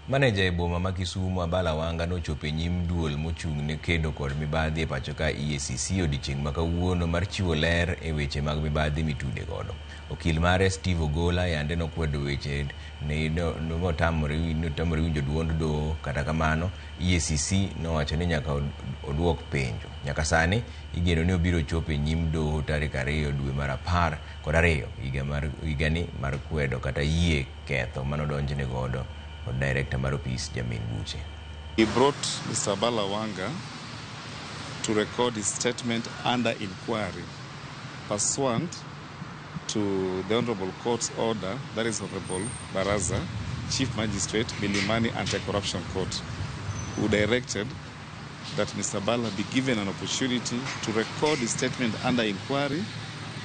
Maneja e boma ma Kisumu Abala Wanga nochopo e nyim duol mochung' ne kedo kod mibadhi e pacho ka EACC odiochieng' ma kawuono mar chiwo ler e weche mag mibadhi mitude godo. Okil mare Steve Ogola yande nokwedo weche notamore winjo duond doho, kata kamano EACC nowacho ni nyaka oduok penjo. Nyaka sani igeno ni obiro chopo e nyim doho tarik 2 dwe mar 12 higani mar kwedo kata yie ketho manodonjne godo. Director mar ofis Jamin Buche. He brought Mr. Abala Wanga to record his statement under inquiry pursuant to the Honorable Court's order, that is Honorable Baraza, Chief Magistrate, Milimani Anti-Corruption Court, who directed that Mr. Bala be given an opportunity to record his statement under inquiry,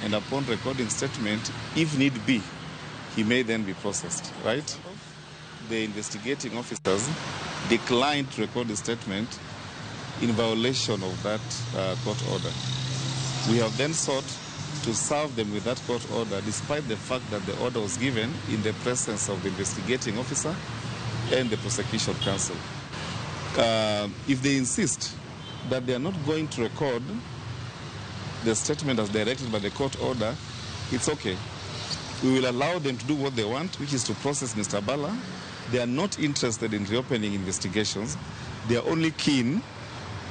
and upon recording statement, if need be, he may then be processed, right? The investigating officers declined to record the statement in violation of that court order. We have then sought to serve them with that court order, despite the fact that the order was given in the presence of the investigating officer and the prosecution counsel. If they insist that they are not going to record the statement as directed by the court order, it's okay. We will allow them to do what they want, which is to process Mr. Bala. They are not interested in reopening investigations. They are only keen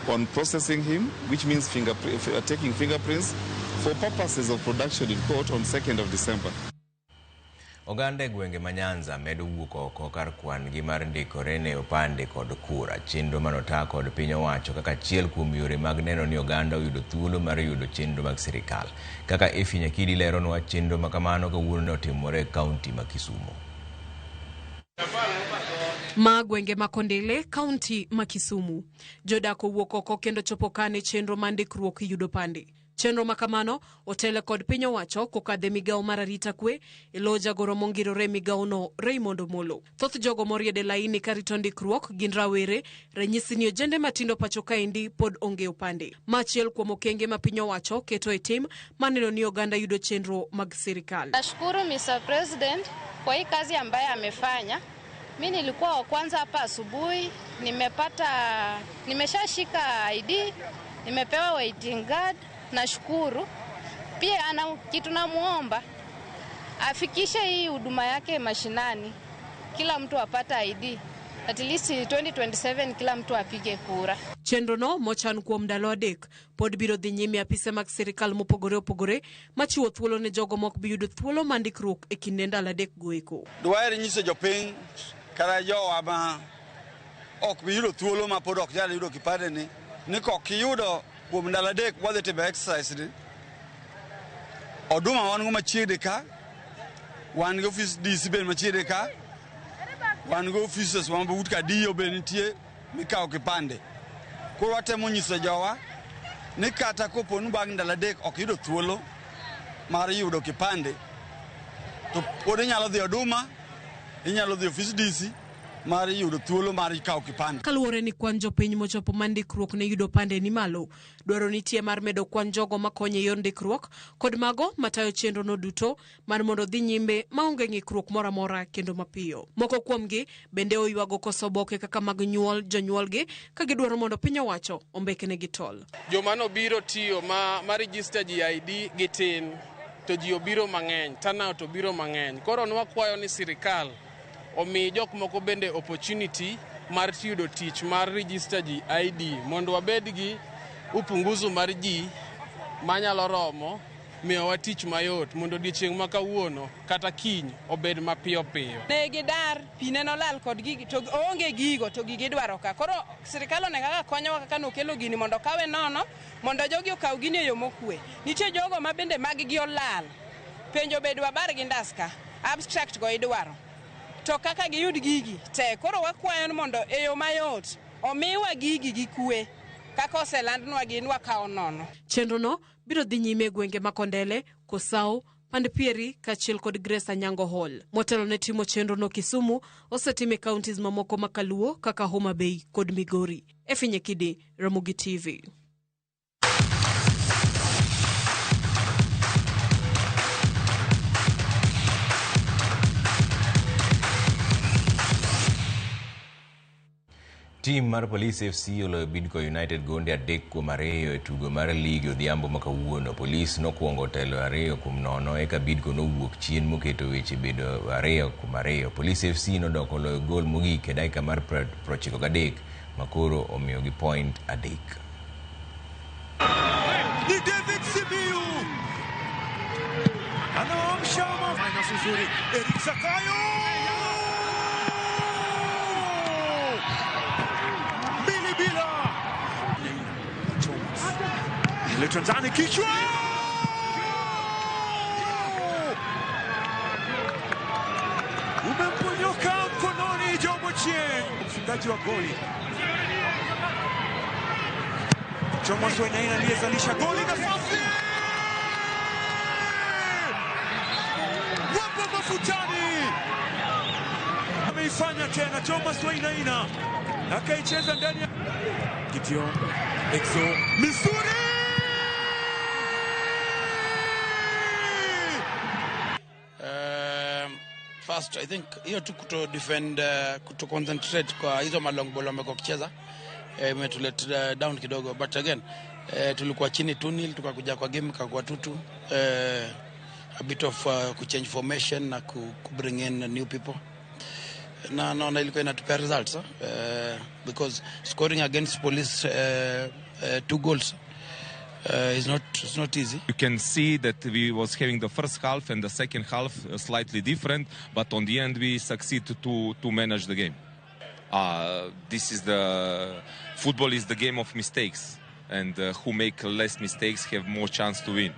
on processing him, which means taking fingerprints for purposes of production in court on 2nd of December. Oganda e gwenge ma Nyanza medo wuok oko kar kwan gi mar ndikore ne opande kod kura. Chenro manota kod piny owacho kaka achiel kuom yore mag neno ni oganda oyudo thuolo mar yudo chenro mag sirikal. Kaka Effie Nyakidi leronwa, chenro makamano kawuono ne otimore e kaunti ma Kisumu. Ma gwenge ma Kondele, kaunti ma Kisumu. Jodak owuok oko kendo chopo kane chenro mar ndikruok yudo pande. Chenro makamano otele kod piny owacho kokadhe migawo mar arita kwe e lo jagoro mongirore migawono Raymond Omolo. Thoth jogo moriede laini karito ndikruok gin rawere, ranyisi ni ojende matindo pacho kaendi pod onge opande. Ma achiel kuom okenge ma piny owacho keto e tim maneno ni oganda yudo chenro mag sirikal. Nashukuru Mr. President kwa hii kazi ambayo amefanya. Mi nilikuwa wa kwanza hapa asubuhi, nimeshashika ID, nimepewa waiting card. Nashukuru. Pia ana kitu namuomba afikishe hii huduma yake mashinani, kila mtu apata ID. At least 2027 kila mtu apige kura. Chenro no mochan kuom ndalo 3 pod biro dhi nyime apise mag sirikal mopogore opogore machiwo thuolo ne jogo mok bi yudo thuolo mar ndikruok e kinde ndalo 3 goeko. Dwaher nyiso jopiny kata jowa ma ok bi yudo thuolo ma pod ok nyal yudo kipande ni kok iyudo kuom ndalo 3 wadhi timo exercise ni. Oduma wan go machiegni ka, wan gi ofis DC ben machiegni ka, wan go offices wan but ka diyo be nitie mikawo kipande. Koro watemo nyiso jowa ni kata kopo ni bang' ndalo 3 ok yudo thuolo mar yudo kipande, to pod inyalo dhi Oduma, inyalo dhi ofis DC mar yudo thuolo mar kawo kipande. Kaluwore ni kwan jopiny mochopo ma ndikruok ne yudo pande ni malo, dwaro nitie mar medo kwan jogo makonyo e yor ndikruok kod mago matayo chenro no duto mar mondo dhi nyime maonge ng'ikruok moro amora kendo mapiyo. Moko kuomgi bende oywago koso oboke kaka mag nyuol jonyuolgi ka gidwaro mondo piny owacho ombeknegi tol. Joma nobiro tiyo ma register ji ID gitin to ji obiro mang'eny, turnout obiro mang'eny. Koro nwakwayo ni sirikal omi jok moko bende opportunity mar yudo tich mar register ji ID mondo wabed gi upunguzo mar ji manyalo romo miyowa tich mayot mondo odiechieng' ma kawuono kata kiny obed mapiyo piyo. Ne gidar, pi ne nolal kod gigi to onge gigo to gigi idwaro ka. Koro sirikal onego kaka konyowa kaka nokelo gini mondo kawe nono mondo jogi okaw gini e yo mokwe. Nitie jogo ma bende mag gi olal. Penjo bed wabar gi ndas ka, abstract go idwaro. To kaka giyud gigi te, koro wakwayo mondo e yo mayot omiwa gigi gi kwe kaka oselandnwa gin wakawo nono. Chenro no biro dhi nyime e gwenge ma Kondele, Kosao, Pandpieri kaachiel kod Grace Anyango Hall. Motelo ne timo chenro no Kisumu osetime counties mamoko ma Kaluo kaka Homa Bay kod Migori. Effie Nyakidi, Ramogi TV. Tim mar Police FC oloyo Bidco United gonde 3-2 e tugo mar ligi odhiambo ma kawuono. Police nokwongo telo 2-0 eka Bidco nowuok chien moketo weche bedo 2-2. Police FC nodok oloyo gol mogik e dakika mar 93 makoro omiyogi point 3. Ni David Simiyu anaamsha nzuri, Eric Zakayo 2-2. Letwa ndani kichwa! Umemponyoka mkononi Jomo Chieng, mfungaji wa goli. Thomas Wainaina aliyezalisha goli, nafasi wapo mafutani, ameifanya tena Thomas Wainaina akaicheza ndani ya Gideon Exo Misuri. First I think hiyo tu kuto defend, kuto concentrate kwa hizo malong ball wamekuwa wakicheza imetulet down kidogo, but again tulikuwa chini 2-0, tukakuja kwa game ikakuwa 2-2, a bit of kuchange formation na ku bring in new people, na naona ilikuwa inatupea results because scoring against Police 2 goals is not easy. You can see that we was having the first half and the second half slightly different, but on the end we succeed to manage the game. This is the football is the game of mistakes, and who make less mistakes have more chance to win.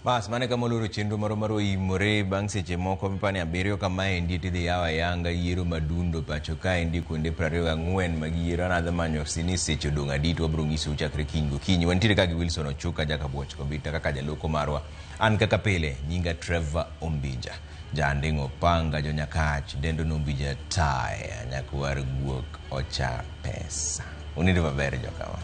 Bas mane kama oloro chenro moro mar oimore bang' seche moko mipani 7 kama endi tidhi yawo ayanga yiero madundo pacho kaendi kuonde 24 mag yiero. An adhi manyo sini seche odong' adi to wabiro nyisou chakre kiny gokinyi. Wantiere ka gi Wilson Ochuka Jakabuoch Kobita kaka jaloko marwa. An kaka pile nyinga Trevor Ombija, Janding'o Opanga, Jonyakach, Dendo Nombija Taya, Nyakwar Guok Ocha Pesa. Unindo maber jokawa.